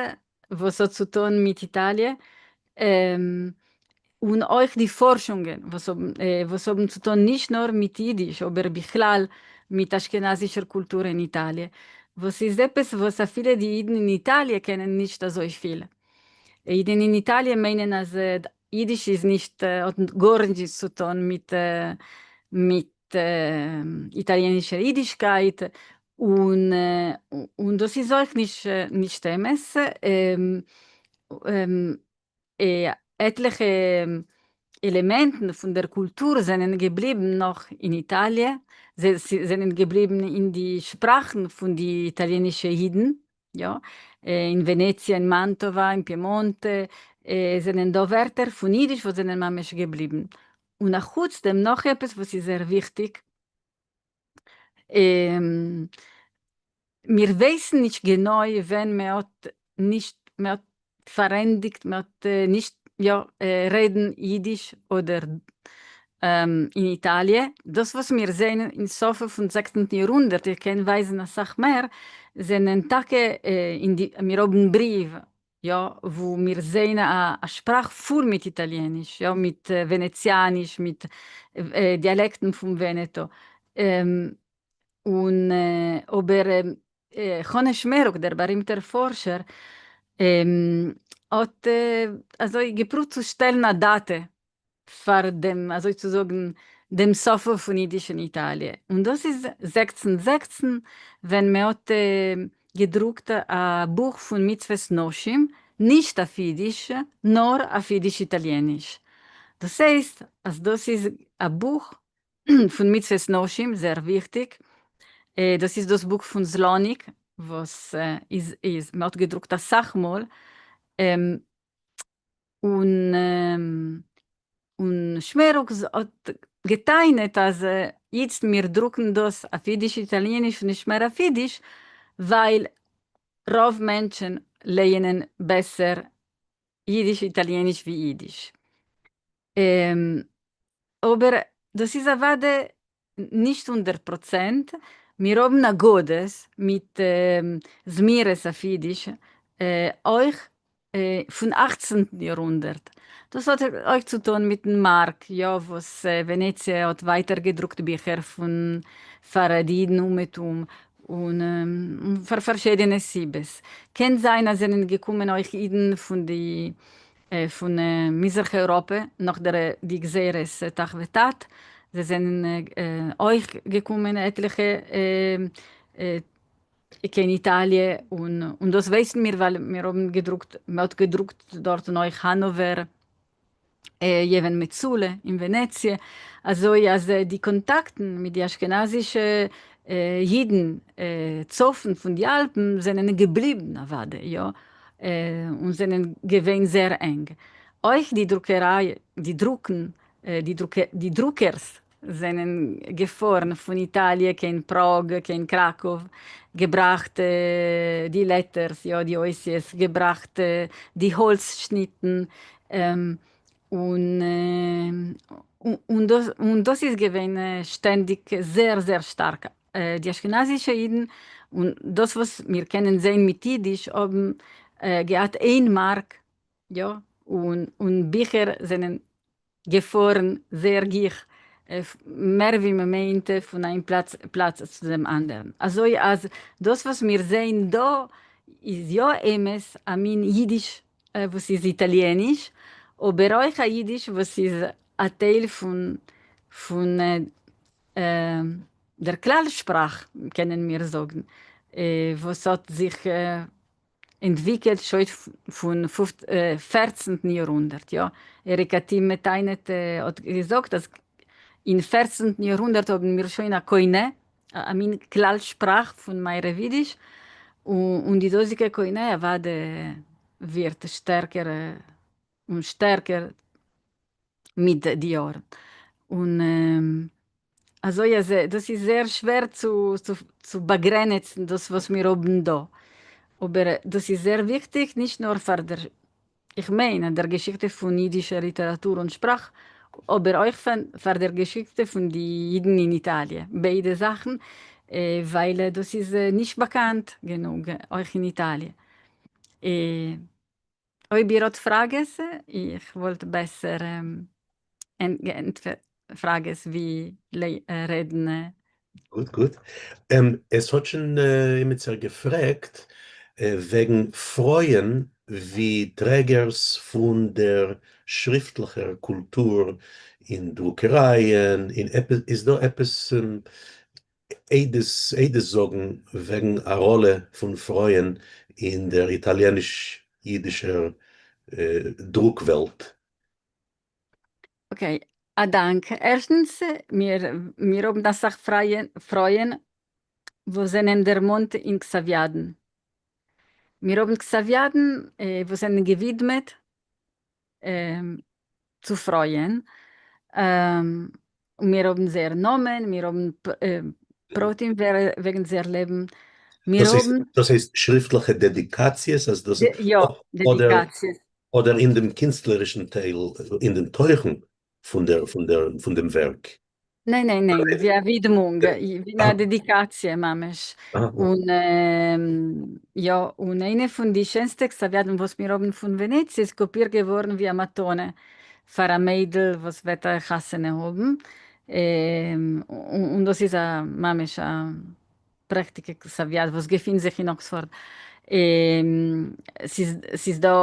וואס האט צו טון מיט איטאליע, און אויך די פארשונגען וואס האבן וואס האבן צו טון נישט נאר מיט אידיש אבער בכלל מיט אשכנזישער קולטור אין איטאליע, וואס איז עפעס וואס אפילו די אידן אין איטאליע קענען נישט אזויפיל. אידן אין איטאליע מיינען אז אידיש איז נישט האט גארנישט צו טון מיט מיט איטאליענישער אידישקייט, און און דאס איז אויך נישט נישט אמת. עטליכע עלעמענטן פון דער קולטור זענען געבליבן נאך אין איטאליע, זיי זענען געבליבן אין די שפראכן פון די איטאליענישע אידן, יא, אין ווענעציע, אין מאנטאווא, אין פיעמאנטע, זענען דא ווערטער פון אידיש וואס זענען ממש געבליבן. און אחוץ דעם נאך עפעס וואס איז זייער וויכטיג, מיר ווייסן נישט גענוי ווען מען האט נישט מען האט פארענדיגט מען האט נישט יא רעדן אידיש אדער אין איטאליע, דאס וואס מיר זעען אין סוף פון זעכצנטן יארהונדערט, איך קען ווייזן אסאך מער, זענען טאקע אין די מיר האבן בריוו יא, וואו מיר זעען א שפראך פול מיט איטאליעניש, יא, מיט ווענעציאניש, מיט דיאלעקטן פון ווענעטא, און אבער חנה שמערוק, דער בארימטער פארשער, האט אזוי געפרואווט צו שטעלן א דאטע פאר דעם, אזוי צו זאגן, דעם סוף פון אידיש אין איטאליע, און דאס איז 1616 ווען מען האט געדרוקט א בוך פון מצוות נשים, נישט אויף אידיש, נאר אויף אידיש-איטאליעניש. דאס הייסט אז דאס איז א בוך פון מצוות נשים, זייער וויכטיג, דאס איז דאס בוך פון סלאניק וואס איז מען האט געדרוקט אסאך מאל, און און שמערוק האט געטענה'ט אז איצט מיר דרוקן דאס אויף אידיש איטאליעניש און נישט מער אויף אידיש ווייל רוב מענטשן לייענען בעסער אידיש איטאליעניש ווי אידיש. אבער דאס איז אוודאי נישט 100%, מיר האבן הגדות מיט זמירות אויף אידיש אויך פון אכצנטן יארהונדערט. דאס האט אויך צו טון מיטן מארק, יא, וואס ווענעציע האט ווייטער געדרוקט ביכער פון פאר די אידן אומעטום, און פאר פארשידענע סיבות. קען זיין אז זענען געקומען אויך אידן פון די פון מזרח אייראפע נאך דער די גזירות ת"ח ות"ט, זיי זענען אויך געקומען עטליכע קיין איטאליע, און דאס ווייסן מיר ווייל מיר האבן געדרוקט, מען האט געדרוקט דארטן אויך האנאווער יוון מצולה אין ווענעציע, אזוי אז די קאנטאקטן מיט די אשכנזישע אידן צפון פון די אלפן זענען געבליבן אוודאי יא, און זענען געווען זייער ענג. אויך די דרוקעריי, די דרוקן, די דרוקערס זענען געפארן פון איטאליע קיין פראג, קיין קראקוב, געבראכט די letters, יא די אותיות, געבראכט די האלץ שניטן, און און דאס איז געווען שטענדיג זייער זייער שטארק. די אשכנזישע אידן, און דאס וואס מיר קענען זען מיט אידיש, האבן געהאט איין מארק, יא, און ביכער זענען געפארן זייער גיך, מער ווי מען מיינט, פון איין פלאץ פלאץ צו דעם אנדערן. אזוי אז דאס וואס מיר זעען דא איז יא אמת א מין אידיש וואס איז איטאליעניש, אבער אויך א אידיש וואס איז א טייל פון פון דער כלל שפראך, קענען מיר זאגן, וואס האט זיך אנטוויקעלט שוין פון פערצנטן יארהונדערט, יא, עריקא טימע טענה'ט האט געזאגט אז אין פערצנטן יארהונדערט האבן מיר שוין א קוינע, א מין כלל שפראך פון מערב אידיש, און די דאזיגע קוינע אוודאי ווערט שטערקער און שטערקער מיט די יארן. און אזוי אז דאס איז זייער שווער צו באגרעניצן דאס וואס מיר האבן דא. אבער דאס איז זייער וויכטיג נישט נאר פאר דער, איך מיין, דער געשיכטע פון אידישער ליטעראטור און שפראך, אבער אויך פאר דער געשיכטע פון די אידן אין איטאליע. ביידע זאכן, ווייל דאס איז נישט באקאנט גענוג אויך אין איטאליע. אויב איר האט פראגעס, איך וואלט בעסער געענטפערט פראגעס ווי רעדן. גוט גוט. עס האט שוין עמיצער געפרעגט וועגן פרויען ווי טרעגערס פון דער שריפטליכער קולטור אין דרוקערייען, אין עפעס, איז דא עפעס עדות עדות זאגן וועגן א ראלע פון פרויען אין דער איטאליעניש-אידישער דרוק וועלט? Okay, א דאנק. ערשטנס, מיר מיר האבן אסאך פרויען וואס זענען דערמאנט אין כתב-ידן. מיר האבן כתב-ידן וואס זענען געווידמעט. צו פרויען, מיר האבן זייער נאמען, מיר האבן פרטים וועגן זייער לעבן, מיר דאס הייסט, האבן. דאס הייסט שריפטליכע דעדיקאציעס אז דאס יא, אדער דעדיקאציעס. אדער אין דעם קינסטלערישן טייל, אין דעם תוכן פון דער פון דער פון דעם ווערק. ניין ניין ניין, ווי א ווידמונג, ווי א דעדיקאציע ממש. און יא, און איינע פון די שענסטע כתב־ידן וואס מיר האבן פון ווענעציע איז קאפירט געווארן ווי א מתנה פאר א מיידל וואס וועט חתונה האבן, און דאס איז א ממש א פרעכטיגע כתב־יד וואס געפינט זיך אין אקספארד. ס'איז דא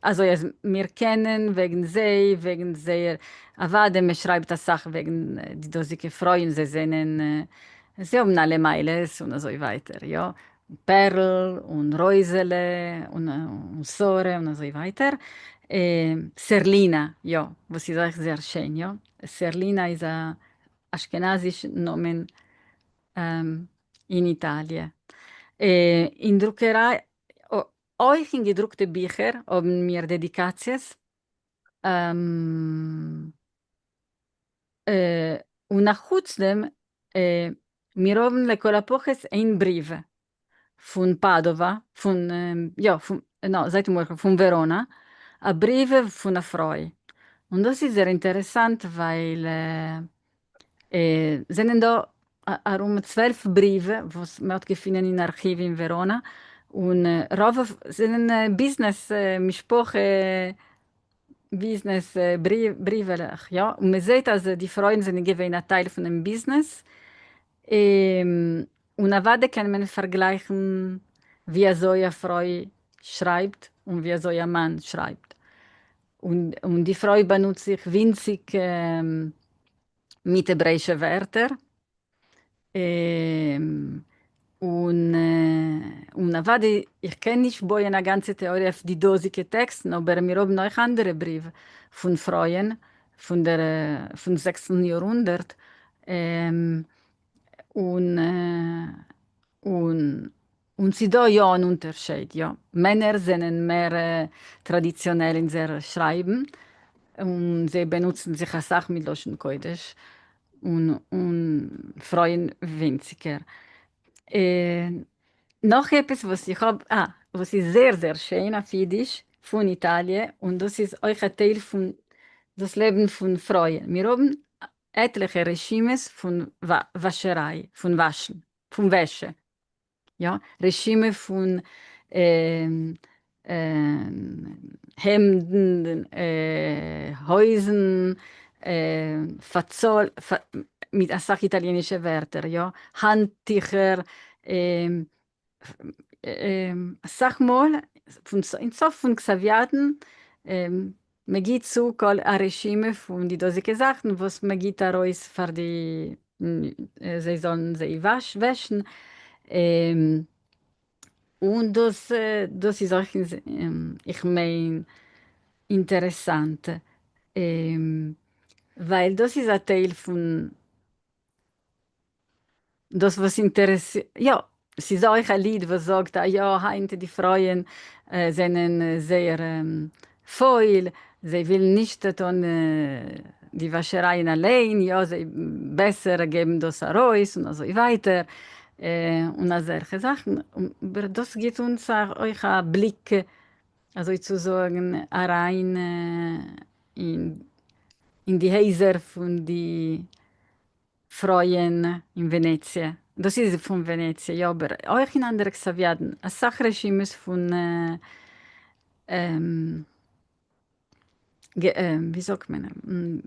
אזוי אז מיר קענען וועגן זיי, וועגן זייער, אוודאי מען שרייבט אסאך וועגן די דאזיגע פרויען, זיי זענען, זיי האבן אלע מעלות און אזוי ווייטער, יא, פערל און רויזעלע און שרה און אזוי ווייטער. סערלינא, יא, וואס איז אויך זייער שיין, יא, סערלינא איז א אשכנזיש נאמען אין איטאליע. אין דרוקעריי, אויך אין געדרוקטע ביכער האבן מיר דעדיקאציעס. און אחוץ דעם, מיר האבן לכל הפחות איין בריוו פון פאדאווא, פון, יא, פון, נא, זייט מוחל, פון וועראנא, א בריוו פון א פרוי. און דאס איז זייער אינטערעסאנט ווייל זענען דא ארום 12 בריוו וואס מען האט געפינען אין ארכיוו אין וועראנא, און רוב זענען ביזנעס משפחה ביזנעס בריוועלעך, יא, און מען זעט אז די פרויען זענען געווען א טייל פונעם ביזנעס, און אוודאי קען מען פארגלייכן ווי אזוי א פרוי שרייבט און ווי אזוי א מאן שרייבט, און די פרוי באנוצט זיך ווינציג מיט העברעישע ווערטער, און און אוודאי איך קען נישט בויען א גאנצע טעאריע אויף די דאזיגע טעקסטן, אבער מיר האבן אויך אנדערע בריוו פון פרויען פון דער פון זעכצנטן יארהונדערט, און און און ס'דא יא אן אונטערשייד, יא, מענער זענען מער טראדיציאנעל אין זייער שרייבן, און זיי באנוצן זיך אסאך מיט לשון קודש, און און פרויען ווינציגער. נאך עפעס וואס איך האב, אה, וואס איז זייער זייער שיין אויף אידיש, פון איטאליע, און דאס איז אויך א טייל פון דאס לעבן פון פרויען. מיר האבן עטליכע רשימות פון וואשעריי, פון וואשן, פון וועשע, יא, רשימה פון העמדן, הויזן, פאצאל, מיט אסאך איטאליענישע ווערטער, יא, האנטיכער, אסאך מאל אין סוף פון כתב־ידן מען גיט צו כל א רשימה פון די דאזיגע זאכן וואס מען גיט ארויס פאר די זיי זאלן זיי וועשן, און דאס דאס איז אויך איך מיין אינטערעסאנט ווייל דאס איז א טייל פון דאס וואס אינטערעסירט, יא, ס'איז אויך א ליד וואס זאגט א יא היינט די פרויען זענען זייער פויל, זיי ווילן נישט טון די וואשערייען אליין, יא זיי בעסער געבן דאס ארויס און אזוי ווייטער, און אזעלכע זאכן, אבער דאס גיבט אונז אויך א בליק אזוי צו זאגן אריין אין די הייזער פון די פרויען אין ווענעציע, דאס איז פון ווענעציע יא, אבער אויך אין אנדערע כתב־ידן, אסאך רשימות פון ווי זאגט מען,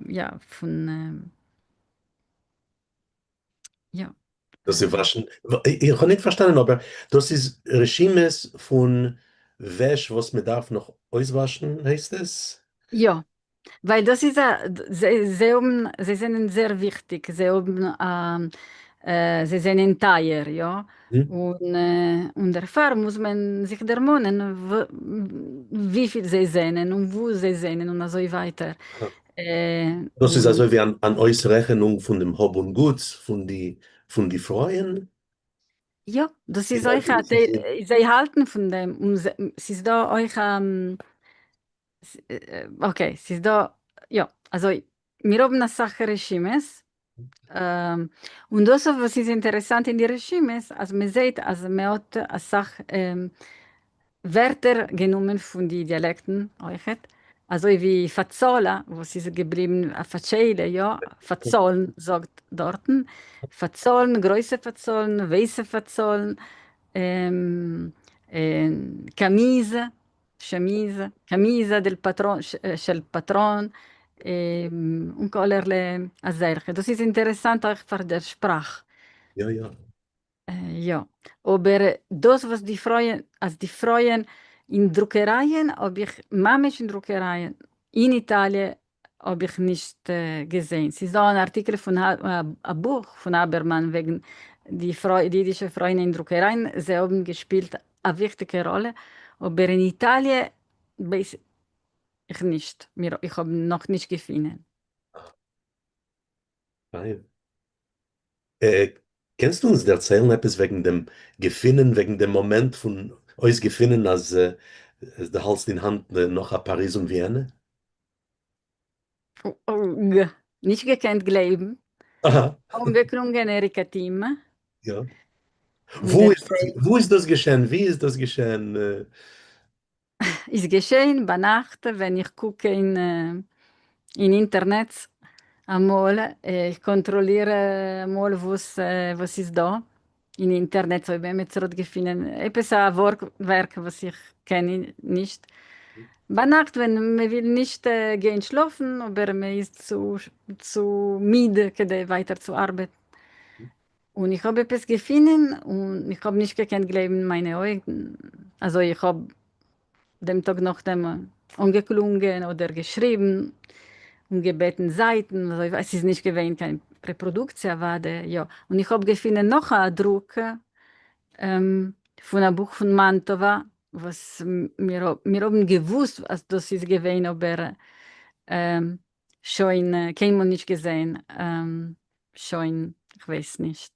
יא פון יא. דאס איז וואשן, איך האב ניט פארשטאנען אבער דאס איז רשימות פון וועש וואס מען דארף נאך אויסוואשן הייסט עס? יא, ווייל דאס איז א, זיי האבן, זיי זענען זייער וויכטיג, זיי האבן א, זיי זענען טייער, יא, און און דערפאר מוז מען זיך דערמאנען וויפיל זיי זענען און וואו זיי זענען און אזוי ווייטער. דאס איז אזוי ווי אן אויסרעכענונג פון דעם האב און גוטס פון די פון די פרויען? יא, דאס איז אויך א, זיי האלטן פון דעם, און ס'איז דא אויך א. Okay, ס'איז דא, יא, אזוי, מיר האבן אסאך רשימות, און דאס וואס איז אינטערעסאנט אין די רשימות, אז מען זעט אז מען האט אסאך ווערטער גענומען פון די דיאלעקטן אויכעט, אזוי ווי פאצאלא וואס איז געבליבן א פאטשיילע, יא, פאצאלן זאגט דארטן, פאצאלן, גרויסע פאצאלן, ווייסע פאצאלן, קאמיז, chemise, camisa del patron, של patron, און כלערליי אזעלכע. דאס איז אינטערעסאנט אויך פאר דער שפראך. יא יא. יא. אבער דאס וואס די פרויען, אז די פרויען אין דרוקערייען האב איך, ממש אין דרוקערייען אין איטאליע האב איך נישט געזעהן. ס'איז דא אן ארטיקל פון א בוך פון האבערמאן וועגן די פרוי די אידישע פרויען אין דרוקערייען, זיי האבן געשפילט א וויכטיגע ראלע, אבער אין איטאליע ווייס איך נישט, מיר איך האב נאכנישט געפינען. פיין. קענסטו אונז דערציילן עפעס וועגן דעם געפינען, וועגן דעם מאמענט פון אויסגעפינען אז דו האלסט אין האנט נאך א פאריז און וויענע? נישט געקענט גלייבן. אנגעקלונגען עריקא טים. יא. וואו איז דאס געשען? ווי איז דאס געשען? איז געשען ביינאכט ווען איך קוק אין אינטערנעט אמאל, איך קאנטראליר אמאל וואס וואס איז דא אין אינטערנעט אויב עמיצער האט געפינען עפעס א ווערק וואס איך קען נישט, ביינאכט ווען מען וויל נישט גיין שלאפן אבער מען איז צו צו מיד כדי ווייטער צו ארבעטן. און איך האב עפעס געפינען און איך האב נישט געקענט גלייבן מיינע אויגן, אזוי איך האב דעם טאג נאכדעם אנגעקלונגען אדער געשריבן און געבעטן זייטן, אזוי עס איז נישט געווען קיין רעפראדוקציע אוודאי, יא, און איך האב געפינען נאך א דרוק פון א בוך פון מאנטאווא וואס מיר האבן געוואוסט אז דאס איז געווען אבער שוין קיינמאל נישט געזען, שוין כ'ווייס נישט,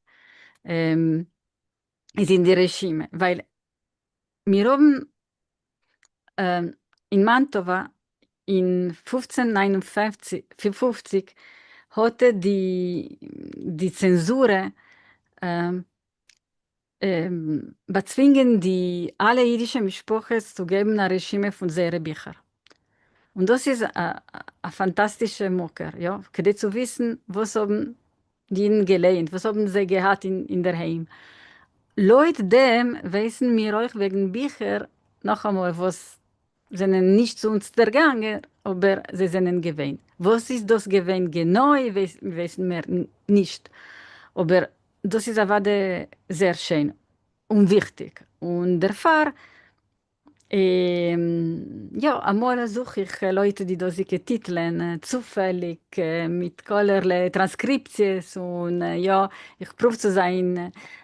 איז אין די רשימה, ווייל מיר האבן אין מאנטאווא אין 1559 האט די צענזורע באצווינגען די אלע אידישע משפחות צו געבן א רשימה פון זייערע ביכער. און דאס איז א פאנטאסטישע מקור, יא, כדי צו וויסן וואס האבן די אידן געלייענט, וואס האבן זיי געהאט אינדערהיים. לויט דעם ווייסן מיר אויך וועגן ביכער, נאכאמאל, וואס זענען נישט צו אונז דערגאנגען, אבער זיי זענען געווען. וואס איז דאס געווען גענוי ווייסן מיר נישט, אבער דאס איז אוודאי זייער שיין און וויכטיג, און דערפאר יא, אמאל זוך איך לויט די דאזיגע טיטלען, צופעליג, מיט כלערליי טראנסקריפציעס, און יא, איך פרואוו צו זיין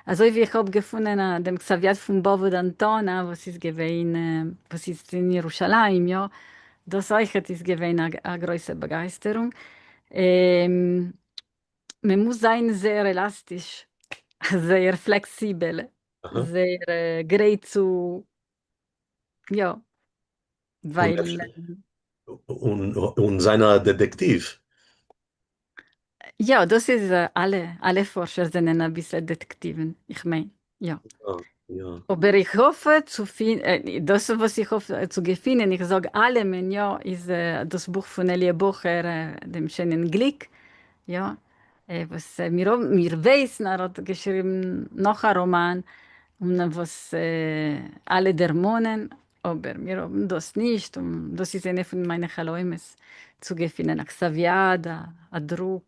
אזוי ווי איך האב געפונען דעם כתב יד פון באבא ד'אנטאנא וואס איז געווען, וואס איז אין ירושלים, יא, דאס אויכעט איז געווען א גרויסע באגייסטערונג. מען מוז זיין זייער עלאסטיש, זייער פלעקסיבעל, זייער גרייט צו, יא, ווייל. און זיין א דעטעקטיוו. יא, דאס איז אלע, אלע פארשער זענען אביסל דעטעקטיוון, איך מיין, יא. אבער איך האף צו פינ, דאס וואס איך האף צו געפינען, איך זאג אלעמען, יא, איז דאס בוך פון אלי' בחור, דעם שענען גליק, יא, וואס מיר האבן, מיר ווייסן ער האט געשריבן נאך א ראמאן, און וואס אלע דערמאנען, אבער מיר האבן דאס נישט, און דאס איז איינע פון מיינע חלומות, צו געפינען א כתב יד, א דרוק,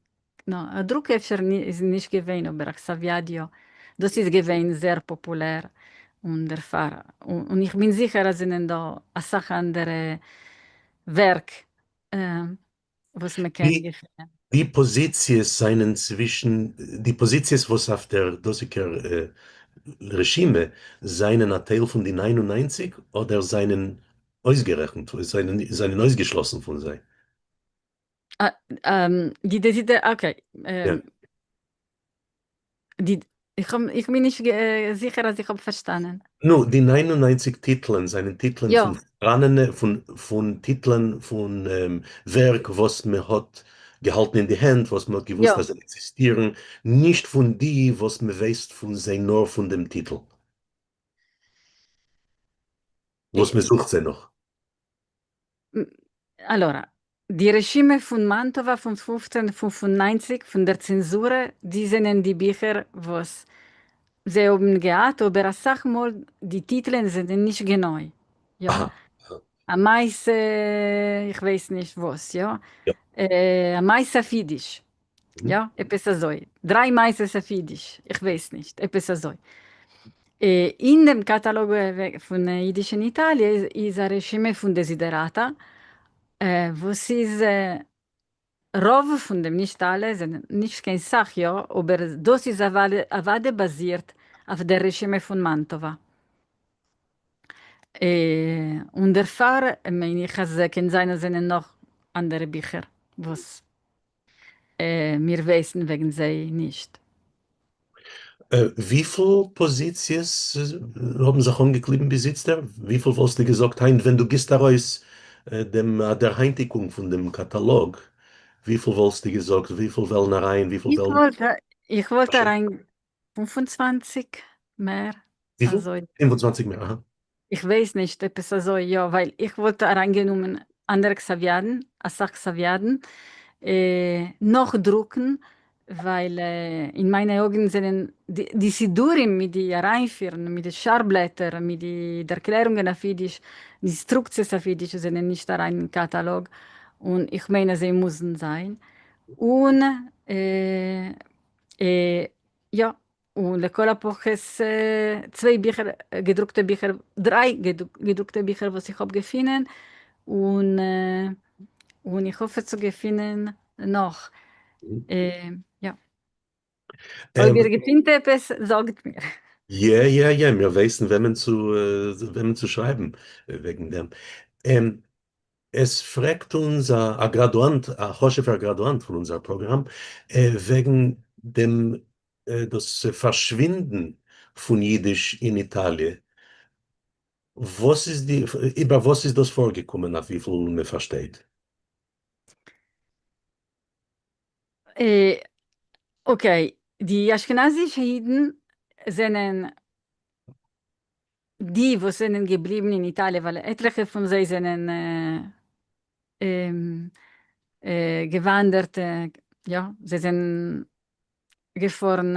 נא, א דרוק אפשר איז נישט געווען, אבער א כתב יד יא. דאס איז געווען זייער פאפולער, און דערפאר, און איך בין זיכער אז זענען דא אסאך אנדערע ווערק וואס מען קען געפינען. די פאזיציעס זענען צווישן די פאזיציעס וואס אויף דער דאזיגער רשימה זענען א טייל פון די 99 אדער זענען אויסגערעכנט, זענען אויסגעשלאסן פון זיי? די דעזידע, okay. די. איך האב, איך בין נישט זיכער אז איך האב פארשטאנען. נו, די 99 טיטלען זענען טיטלען יא. פון פאראנענע, פון טיטלען פון ווערק וואס מען האט געהאלטן אין די הענט, וואס מען האט יא. געוואוסט אז זיי עקזיסטירן, נישט פון די וואס מען ווייסט פון זיי נאר פון דעם טיטל, וואס מען זוכט זיי נאך. Allora, די רשימה פון מאנטאווא פון 1595 פון דער צענזורע, די זענען די ביכער וואס זיי האבן געהאט, אבער אסאך מאל די טיטלען זענען נישט גענוי. יא. אהא. א מעשה, איך ווייס נישט וואס, יא. יא. א מעשה אויף אידיש. יא, עפעס אזוי. דריי מעשות אויף אידיש, איך ווייס נישט, עפעס אזוי. אין דעם קאטאלאג פון אידיש אין איטאליע איז א רשימה פון desiderata, וואס איז רוב פון דעם, נישט אלע, זענען נישט קיין סך יא, אבער דאס איז אוודאי באזירט אויף דער רשימה פון מאנטאווא. און דערפאר מיין איך אז קען זיין אז זענען נאך אנדערע ביכער וואס מיר ווייסן וועגן זיי נישט. וויפיל פאזיציעס האבן זיך אנגעקליבן ביז איצטער? וויפיל וואלסטו געזאגט היינט ווען דו גיבסט ארויס דעם דערהיינטיגונג פון דעם קאטאלאג, וויפיל וואלסטו געזאגט, וויפיל וועלן אריין, וויפיל איך וועלן? וואלט איך וואלט אריין 25 מער וויפיל? אזוי. 25 מער, אהא. איך ווייס נישט, עפעס אזוי, יא, ווייל איך וואלט אריינגענומען אנדערע כתב־ידן, אסאך כתב־ידן, נאך דרוקן, ווייל אין מיינע אויגן זענען די סידורים מיט די אריינפירן, מיט די שער בלעטער, מיט די ערקלערונגען אויף אידיש, די אינסטרוקציעס אויף אידיש זענען נישט אריין אין קאטאלאג, און איך מיין אז זיי מוזן זיין. און יא, און לכל הפחות צוויי ביכער, געדרוקטע ביכער, דריי געדרוקטע ביכער וואס איך האב געפינען, און און איך האף צו געפינען נאך. יא. אויב איר געפינט עפעס, זאגט מיר. יע יע יע, מיר ווייסן וועמען צו שרייבן וועגן דעם. עס פרעגט אונז א גראדואנט, א חשוב'ער גראדואנט פון אונזער פראגראם, וועגן דעם דאס פארשווינדן פון אידיש אין איטאליע. וואס איז די, איבער וואס איז דאס פארגעקומען אויף וויפיל מען פארשטייט? Okay, די אשכנזישע אידן זענען די וואס זענען געבליבן אין איטאליע, ווייל עטליכע פון זיי זענען געוואנדערט, יא, זיי זענען געפארן,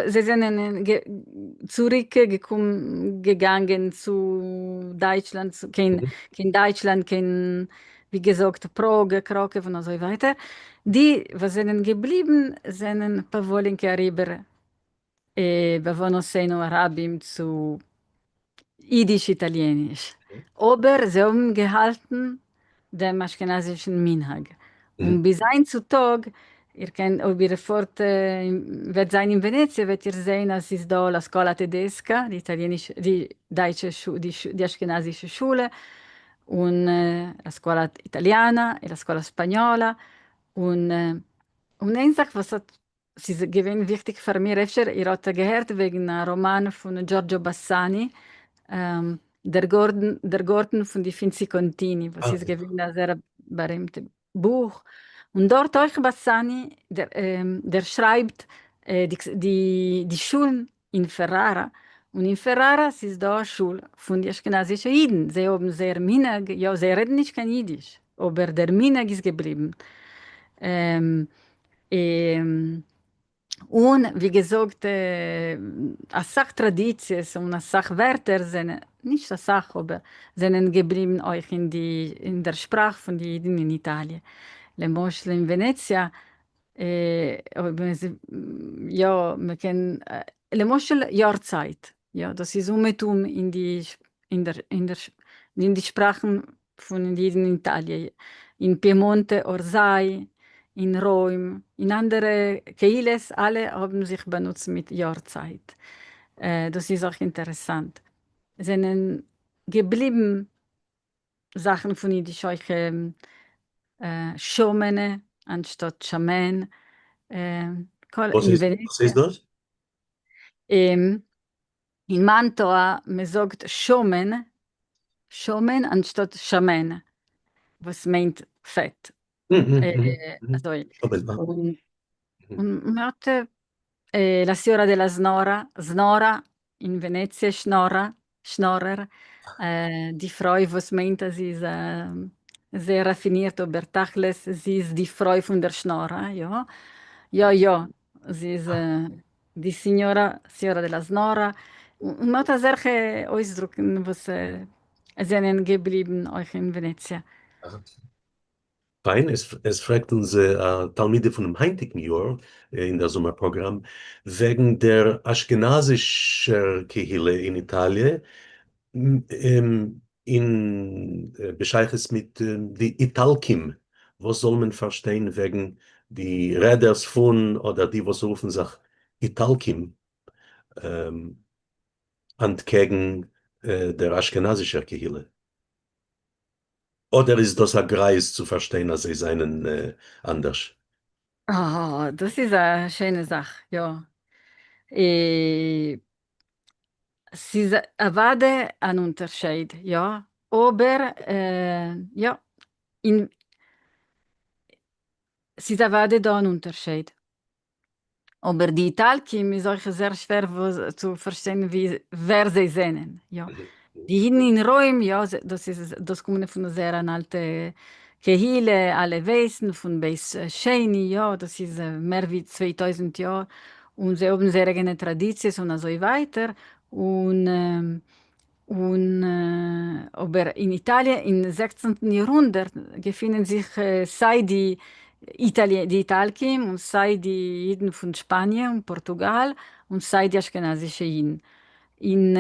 זיי זענען צוריק געגאנגען צו דייטשלאנד, קיין דייטשלאנד, קיין ווי געזאגט פראג, קראקעוו און אזוי ווייטער. די וואס זענען געבליבן זענען פאוואלינקע אריבער בעוונותינו הרבים צו אידיש איטאליעניש, אבער זיי האבן געהאלטן דעם אשכנזישן מנהג, און ביז היינט צו טאג, איר קענט אויב איר פארט וועט זיין אין ווענעציע וועט איר זעהן אז ס'איז דא la scuola tedesca, די איטאליענישע די דייטשע די אשכנזישע שולע, און la scuola italiana און la scuola spagnola, און און איין זאך וואס האט ס'איז געווען וויכטיג פאר מיר, אפשר איר האט געהערט וועגן א ראמאן פון דזשארדזשא באסאני, דער גארדן, דער גארטן פון די פינציקאנטיני, וואס איז געווען א זייער בארימטע בוך, און דארט אויך באסאני דער שרייבט די שולן אין פערארא, און אין פערארא ס'איז דא א שול פון די אשכנזישע אידן, זיי האבן זייער מנהג, יא זיי רעדן נישט קיין אידיש, אבער דער מנהג איז געבליבן. און ווי געזאגט אסאך טראדיציעס און אסאך ווערטער זענען, נישט אסאך אבער, זענען געבליבן אויך אין די אין דער שפראך פון די אידן אין איטאליע. למשל אין ווענעציע אויב יא מ'קען למשל יארצייט, יא דאס איז אומעטום אין די אין דער אין דער אין די שפראכן פון די אידן אין איטאליע, אין פיעמאנטע אורזיי, אין רוים, אין אנדערע קהילות, אלע האבן זיך באנוצט מיט יארצייט. דאס איז אויך אינטערעסאנט. זענען געבליבן זאכן פון אידיש אויך שומענע אנשטאט שמן. וואס איז דאס? אין מאנטואה מען זאגט שומן, שומן אנשטאט שמן, וואס מיינט פעט. אזוי. און מען האט la signora della Snora, Znora אין ווענעציע, שנארא, שנארער, די פרוי וואס מיינט אז זי איז זייער ראפינירט אבער תכלית זי איז די פרוי פון דער שנארא, יא יא יא, זי איז די signora, signora della Znora, און מ'האט אזעלכע אויסדרוקן וואס זענען געבליבן אויך אין ווענעציע. פיין, עס פרעגט אונז א תלמידה פונעם היינטיגן יאר אין דער זומער פראגראם וועגן דער אשכנזישער קהילה אין איטאליע אין בשייכות מיט די איטלקים, וואס זאל מען פארשטיין וועגן די רעדערס פון אדער די וואס רופן זיך איטלקים אנטקעגן דער אשכנזישער קהילה? אדער איז דאס א גרייז צו פארשטיין אז זיי זענען אנדערש? אה, דאס איז א שיינע זאך, יא. ס'איז אוודאי אן אונטערשייד, יא, אבער יא, אין ס'איז אוודאי דא אן אונטערשייד. אבער די איטלקים איז אויך זייער שווער צו פארשטיין ווי ווער זיי זענען, יא. די אידן אין רוים, יא, דאס איז דאס קומען פון זייער אן אלטע קהילה, אלע ווייסן פון בית שני, יא, דאס איז מער ווי 2000 יאר, און זיי האבן זייער אייגענע טראדיציעס און אזוי ווייטער, און און אבער אין איטאליע אין זעכצנטן יארהונדערט געפינען זיך סיי די די איטלקים און סיי די אידן פון שפאניע און פארטוגאל און סיי די אשכנזישע אידן. אין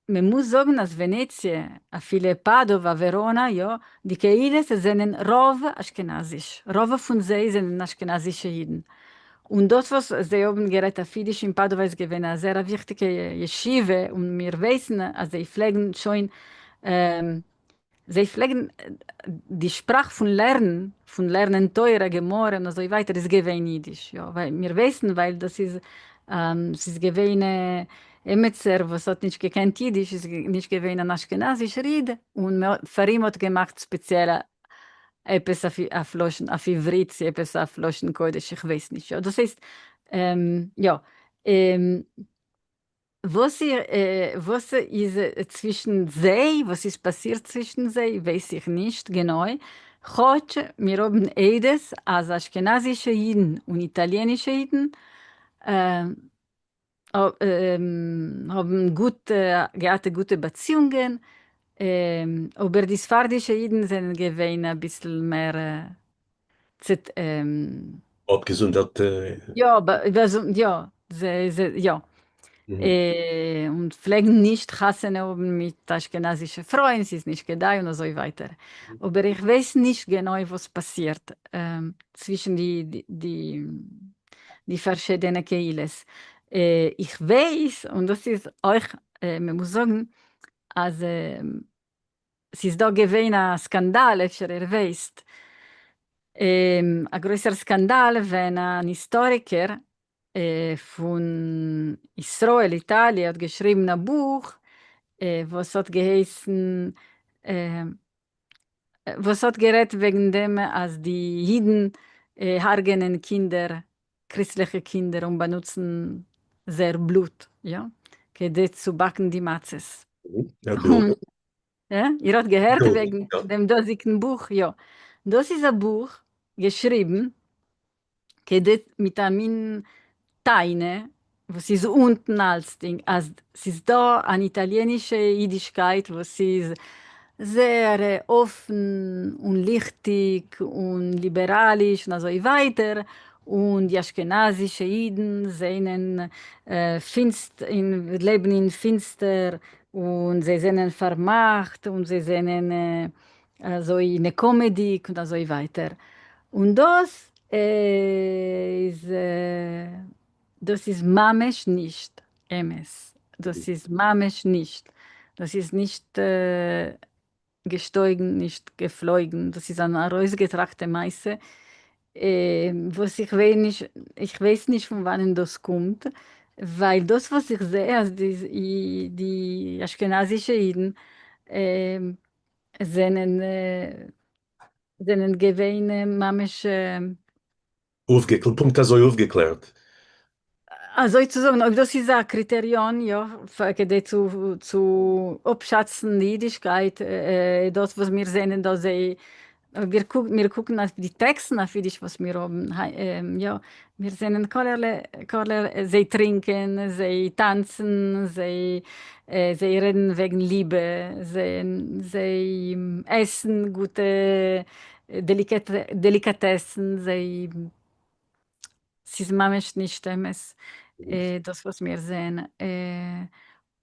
מען מוז זאגן אז ווענעציע, אפילו פאדאווא, וועראנא, יא, די קהילות זענען רוב אשכנזיש, רוב פון זיי זענען אשכנזישע אידן. און דאס וואס זיי האבן גערעדט אויף אידיש אין פאדאווא איז געווען א זייער א וויכטיגע ישיבה, און מיר ווייסן אז זיי פלעגן שוין זיי פלעגן די שפראך פון לערנען, פון לערנען תורה, גמרא און אזוי ווייטער איז געווען אידיש, יא, ווייל מיר ווייסן ווייל דאס איז ס'איז געווען עמיצער וואס האט נישט געקענט אידיש איז נישט געווען אן אשכנזישער איד און פאר אים האט געמאכט ספעציעלע עפעס אויף לשון אויף עברית צו עפעס אויף לשון קודש איך ווייס נישט יא דאס הייסט יא וואס וואס איז צווישן זיי וואס איז פאסירט צווישן זיי ווייס איך נישט גענוי כאטש מיר האבן עדות אז אשכנזישע אידן און איטאליענישע אידן האבן גוט געהאט גוטע באציאונגען, אבער די ספרדישע אידן זענען געווען אביסל מער אפגעזונדערט. יא, יא, יא, און פלעגן נישט חתונה האבן מיט אשכנזישע פרויען, ס'איז נישט כדאי און אזוי ווייטער. אבער איך ווייס נישט גענוי וואס פאסירט צווישן די די פארשידענע קהילות. איך ווייס, און דאס איז אויך, מען מוז זאגן, אז ס'איז דא געווען א סקאנדאל, אפשר איר ווייסט, א גרויסער סקאנדאל ווען אן היסטאריקער פון ישראל, איטאליע, האט געשריבן א בוך וואס האט געהייסן וואס האט גערעדט וועגן דעם אז די אידן הרג'ענען קינדער, קריסטליכע קינדער און באנוצן זייער בלוט, יא, כדי צו באקן די מצות. איר האט געהערט וועגן דעם דאזיגן בוך? יא. דאס איז א בוך געשריבן כדי מיט א מין טענה וואס איז אונטן אלצדינג אז ס'איז דא אן איטאליענישע אידישקייט וואס איז זייער אפן און ליכטיג און ליבעראליש און אזוי ווייטער, און די אשכנזישע אידן זענען לעבן אין פינסטער און זיי זענען פארמאכט און זיי זענען אזוי נקמה'דיג און אזוי ווייטער, און דאס איז דאס איז ממש נישט אמת, דאס איז ממש נישט, דאס איז נישט געשטויגן נישט געפלויגן, דאס איז אן ארויסגעטראכטע מעשה וואס איך ווייס נישט, איך ווייס נישט פון וואנען דאס קומט. ווייל דאס וואס איך זע אז די אשכנזישע אידן זענען זענען געווען ממש. אויפגעקלערט, פונקט אזוי אויפגעקלערט. אזוי צו זאגן, אויב דאס איז א קריטעריאן, יא, כדי צו אפשאצן די אידישקייט, דאס וואס מיר זענען דא, זיי, מיר קוקן אויף די טעקסטן אויף אידיש וואס מיר האבן, יא, מיר זענען כלערליי, זיי טרינקען, זיי טאנצן, זיי רעדן וועגן ליבע, זיי עסן גוטע דעליקאטעסן, זיי, ס'איז ממש נישט אמת דאס וואס מיר זעען,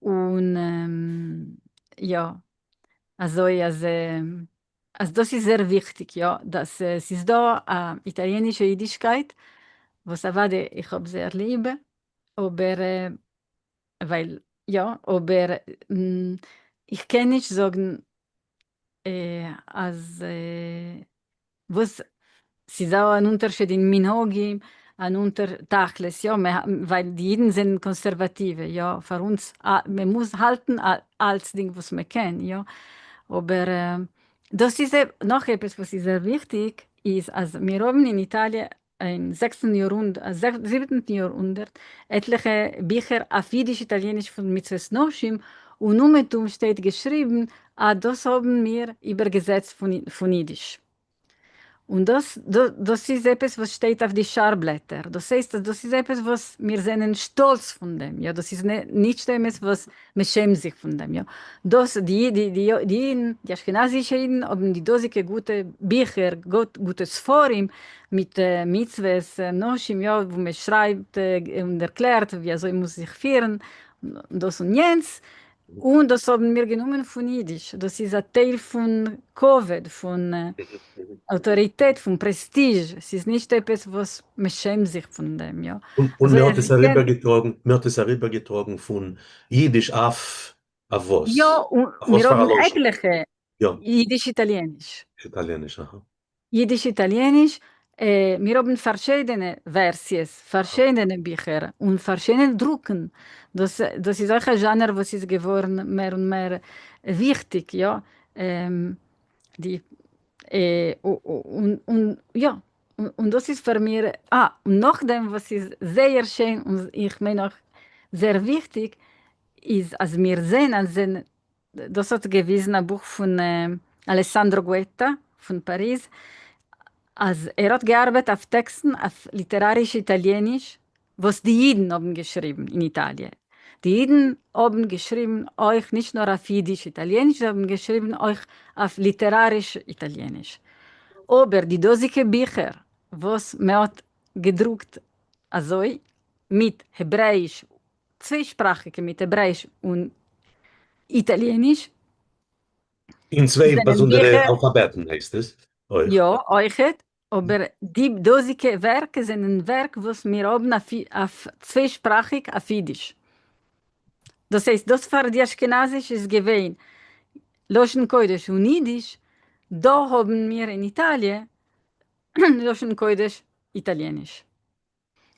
און יא, אזוי אז אז דאס איז זייער וויכטיג, יא, דאס ס'איז דא א איטאליענישע אידישקייט וואס אוודאי איך האב זייער ליב, אבער ווייל יא, אבער איך קען נישט זאגן אז וואס ס'איז דא אן אונטערשיד אין מנהגים, אן אונטער תכלית, יא, ווייל די אידן זענען קאנסערוואטיווע, יא, פאר אונז, מען מוז האלטן אלצדינג וואס מען קען, יא, אבער דאס איז נאך עפעס וואס איז זייער וויכטיג, איז אז מיר האבן אין איטאליע אין זעקסטן יארהונדערט, זיבעטנטן יארהונדערט, עטליכע ביכער אויף אידיש-איטאליעניש פון מצוות נשים, און אומעטום שטייט געשריבן אז דאס האבן מיר איבערגעזעצט פון אידיש. און דאס דאס איז עפעס וואס שטייט אויף די שער בלעטער, דאס הייסט אז דאס איז עפעס וואס מיר זענען שטאלץ פון דעם, יא, דאס איז נישט אמת וואס מען שעמט זיך פון דעם, יא, דאס די די די אידן, די אשכנזישע אידן האבן די דאזיגע גוטע ביכער, גוטע ספרים מיט מצוות נשים, יא, וואו מען שרייבט און ערקלערט ווי אזוי מוז זיך פירן, דאס און יענץ, און דאס האבן מיר גענומען פון אידיש, דאס איז א טייל פון כבוד, פון אויטאריטעט, פון פרעסטיזש, ס'איז נישט עפעס וואס מ'שעמט זיך פון דעם, יא. און מ'האט עס אריבערגעטראגן, מ'האט עס אריבערגעטראגן פון אידיש אויף אויף וואס? יא, און מיר האבן עטליכע, אידיש-איטאליעניש. איטאליעניש, אהא. יידיש-איטאליעניש, מיר האבן פארשידענע ווערסיעס, פארשידענע ביכער און פארשידענע דרוקן. דאס דאס איז אויך א זשאנער וואס איז געווארן מער און מער וויכטיג, יא. די און און יא, און דאס איז פאר מיר, אה, און נאכדעם וואס איז זייער שיין און איך מיין אויך זייער וויכטיג, איז אז מיר זעען אז דאס האט געוויזן א בוך פון אלעסאנדרא גואעטא פון פאריז, אז ער האט געארבעט אויף טעקסטן אויף ליטעראריש איטאליעניש וואס די אידן האבן געשריבן אין איטאליע. די אידן האבן געשריבן אויך נישט נאר אויף אידיש איטאליעניש, זיי האבן געשריבן אויך אויף ליטעראריש איטאליעניש. אבער די דאזיגע ביכער וואס מען האט געדרוקט אזוי מיט העברעאיש צוויי-שפראכיגע מיט העברעיש און איטאליעניש. אין צוויי באזונדערע אלפאבעטן הייסט עס אויך. יא, אויכעט, אבער די דאזיגע ווערק זענען ווערק וואס מיר האבן אויף צוויי-שפראכיג אויף אידיש. דאס הייסט דאס פאר די אשכנזיש איז געווען לשון קודש און אידיש, דא האבן מיר אין איטאליע לשון קודש איטאליעניש.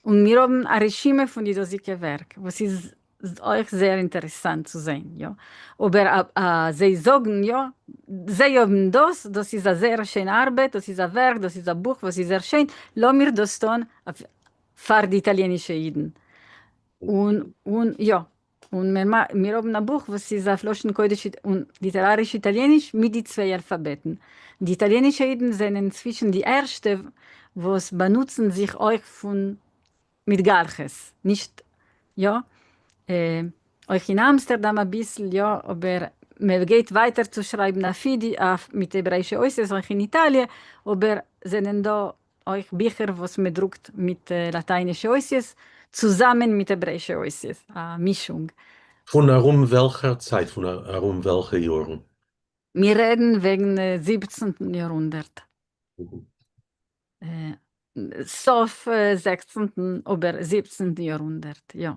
און מיר האבן א רשימה פון די דאזיגע ווערק, וואס איז אויך זייער אינטערעסאנט צו זען, יא. אבער זיי זאגן יא, זיי האבן דאס, דאס איז א זייער שיינע ארבעט, דאס איז א ווערק, דאס איז א בוך וואס איז זייער שיין, לאמיר דאס טון פאר די איטאליענישע אידן. און און יא, און מיר האבן א בוך וואס איז אויף לשון קודש און ליטעראריש איטאליעניש מיט די צוויי אלפאבעטן. די איטאליענישע אידן זענען צווישן די ערשטע וואס באנוצן זיך אויך פון מיט גלחות, נישט יא, אויך אין אמסטערדאם אביסל יא, אבער מען גייט ווייטער צו שרייבן אויף מיט העברעאישע אותיות אויך אין איטאליע, אבער זענען דא אויך ביכער וואס מען דרוקט מיט לאטיינישע אותיות צוזאמען מיט העברעאישע אותיות, א מישונג. פון ארום וועלכער צייט? פון ארום וועלכע יארן? מיר רעדן וועגן זיבעצנטן יארהונדערט. סוף זעכצנטן אבער זיבעצנטן יארהונדערט, יא.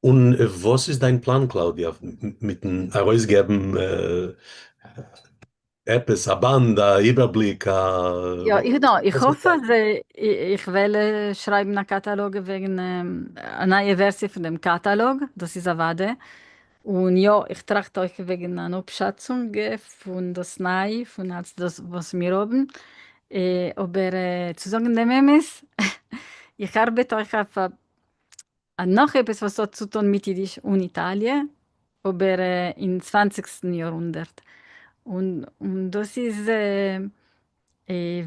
און וואס איז דיין פלאן קלאודיא מיטן ארויסגעבן? עפעס א באנד, א איבערבליק, א. יא, איך נא, איך האף אז איך וועל שרייבן א קאטאלאג וועגן א נייע ווערסיע פון דעם קאטאלאג, דאס איז אוודאי. און יא, איך טראכט אויך וועגן אן אפשאצונג פון דאס ניי, פון אלץ דאס וואס מיר האבן. אבער צו זאגן דעם אמת, איך ארבעט אויך אויף א נאך עפעס וואס האט צו טון מיט אידיש און איטאליע, אבער אין צוואנציגסטן יאר-הונדערט. און דאס איז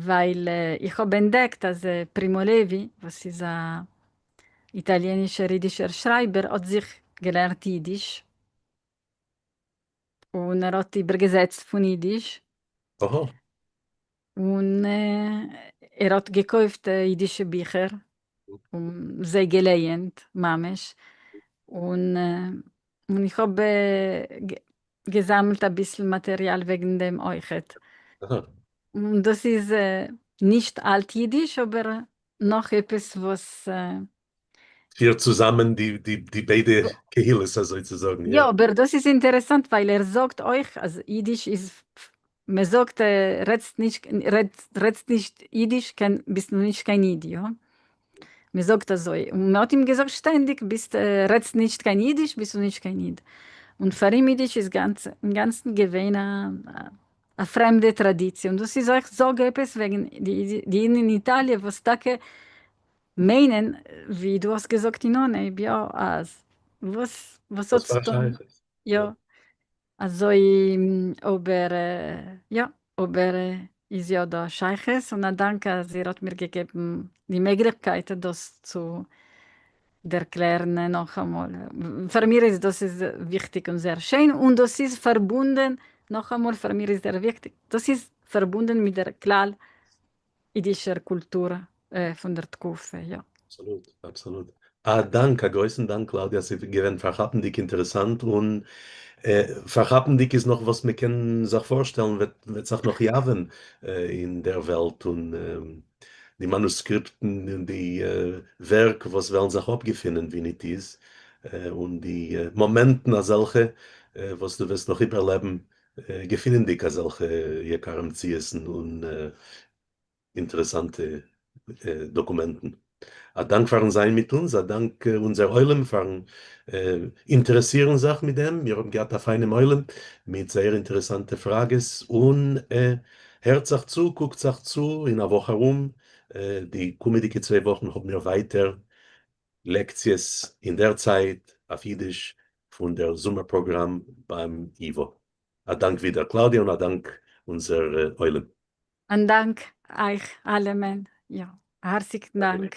ווייל איך האב ענטדעקט אז פרימו לעווי, וואס איז א איטאליענישער אידישער שרייבער, האט זיך געלערנט אידיש, און ער האט איבערגעזעצט פון אידיש. און ער האט געקויפט אידישע ביכער און זיי געלייענט ממש, און איך האב געזאמלט אביסל מאטעריאל וועגן דעם אויכעט. און דאס איז נישט אלט אידיש אבער נאך עפעס וואס. פירט צוזאמען די ביידע קהילות אזוי צו זאגן, יא. יא, אבער דאס איז אינטערעסאנט ווייל ער זאגט אויך אז אידיש איז, מען זאגט רעדסט נישט רעדסט נישט אידיש קען ביסט נישט קיין איד, יא? מען זאגט אזוי, און מען האט אים געזאגט שטענדיג ביסט רעדסט נישט קיין אידיש ביסטו נישט קיין איד, און פאר אים אידיש איז גאנץ אינגאנצן געווען א א פרעמדע טראדיציע, און דאס איז אויך זאג עפעס וועגן די אידן אין איטאליע וואס טאקע מיינען ווי דו האסט געזאגט אין אנהייב יא אז וואס וואס האט צו טון יא אזוי אבער יא אבער איז יא דא א שייכות און א דאנק אז איר האט מיר געגעבן די מעגליכקייט דאס צו דערקלערן נאכאמאל. פאר מיר איז דאס איז וויכטיג און זייער שיין און דאס איז פארבונדען נאכאמאל פאר מיר איז דער וויכטיג דאס איז פארבונדען מיט דער כלל אידישער קולטור פון דער תקופה, יא. אבסאלוט, אבסאלוט. א דאנק, א גרויסן דאנק קלאודיע, ס'איז געווען פארכאפנדיג אינטערעסאנט, און פארכאפנדיג איז נאך וואס מ'קען זיך פארשטעלן וועט זיך נאך יאווען אין דער וועלט, און די מאנוסקריפטן און די ווערק וואס וועלן זיך אפגעפינען ווי ניט איז, און די מאמענטן אזעלכע וואס דו וועסט נאך איבערלעבן געפינענדיג אזעלכע יקר המציאות'ן און אינטערעסאנטע דאקומענטן. א דאנק פארן זיין מיט אונז, א דאנק אונזער עולם פארן אינטערעסירן זיך מיט דעם, מיר האבן געהאט א פיינעם עולם מיט זייער אינטערעסאנטע פראגעס, און הערט זיך צו, קוקט זיך צו, אין א וואך ארום, די קומעדיגע צוויי וואכן האבן מיר ווייטער לעקציעס אין דער צייט אויף אידיש פון דער זומער פראגראם ביים ייוואו. א דאנק ווידער קלאודיע און א דאנק אונזער עולם. א דאנק אייך אלעמען, יא, א הארציגן דאנק.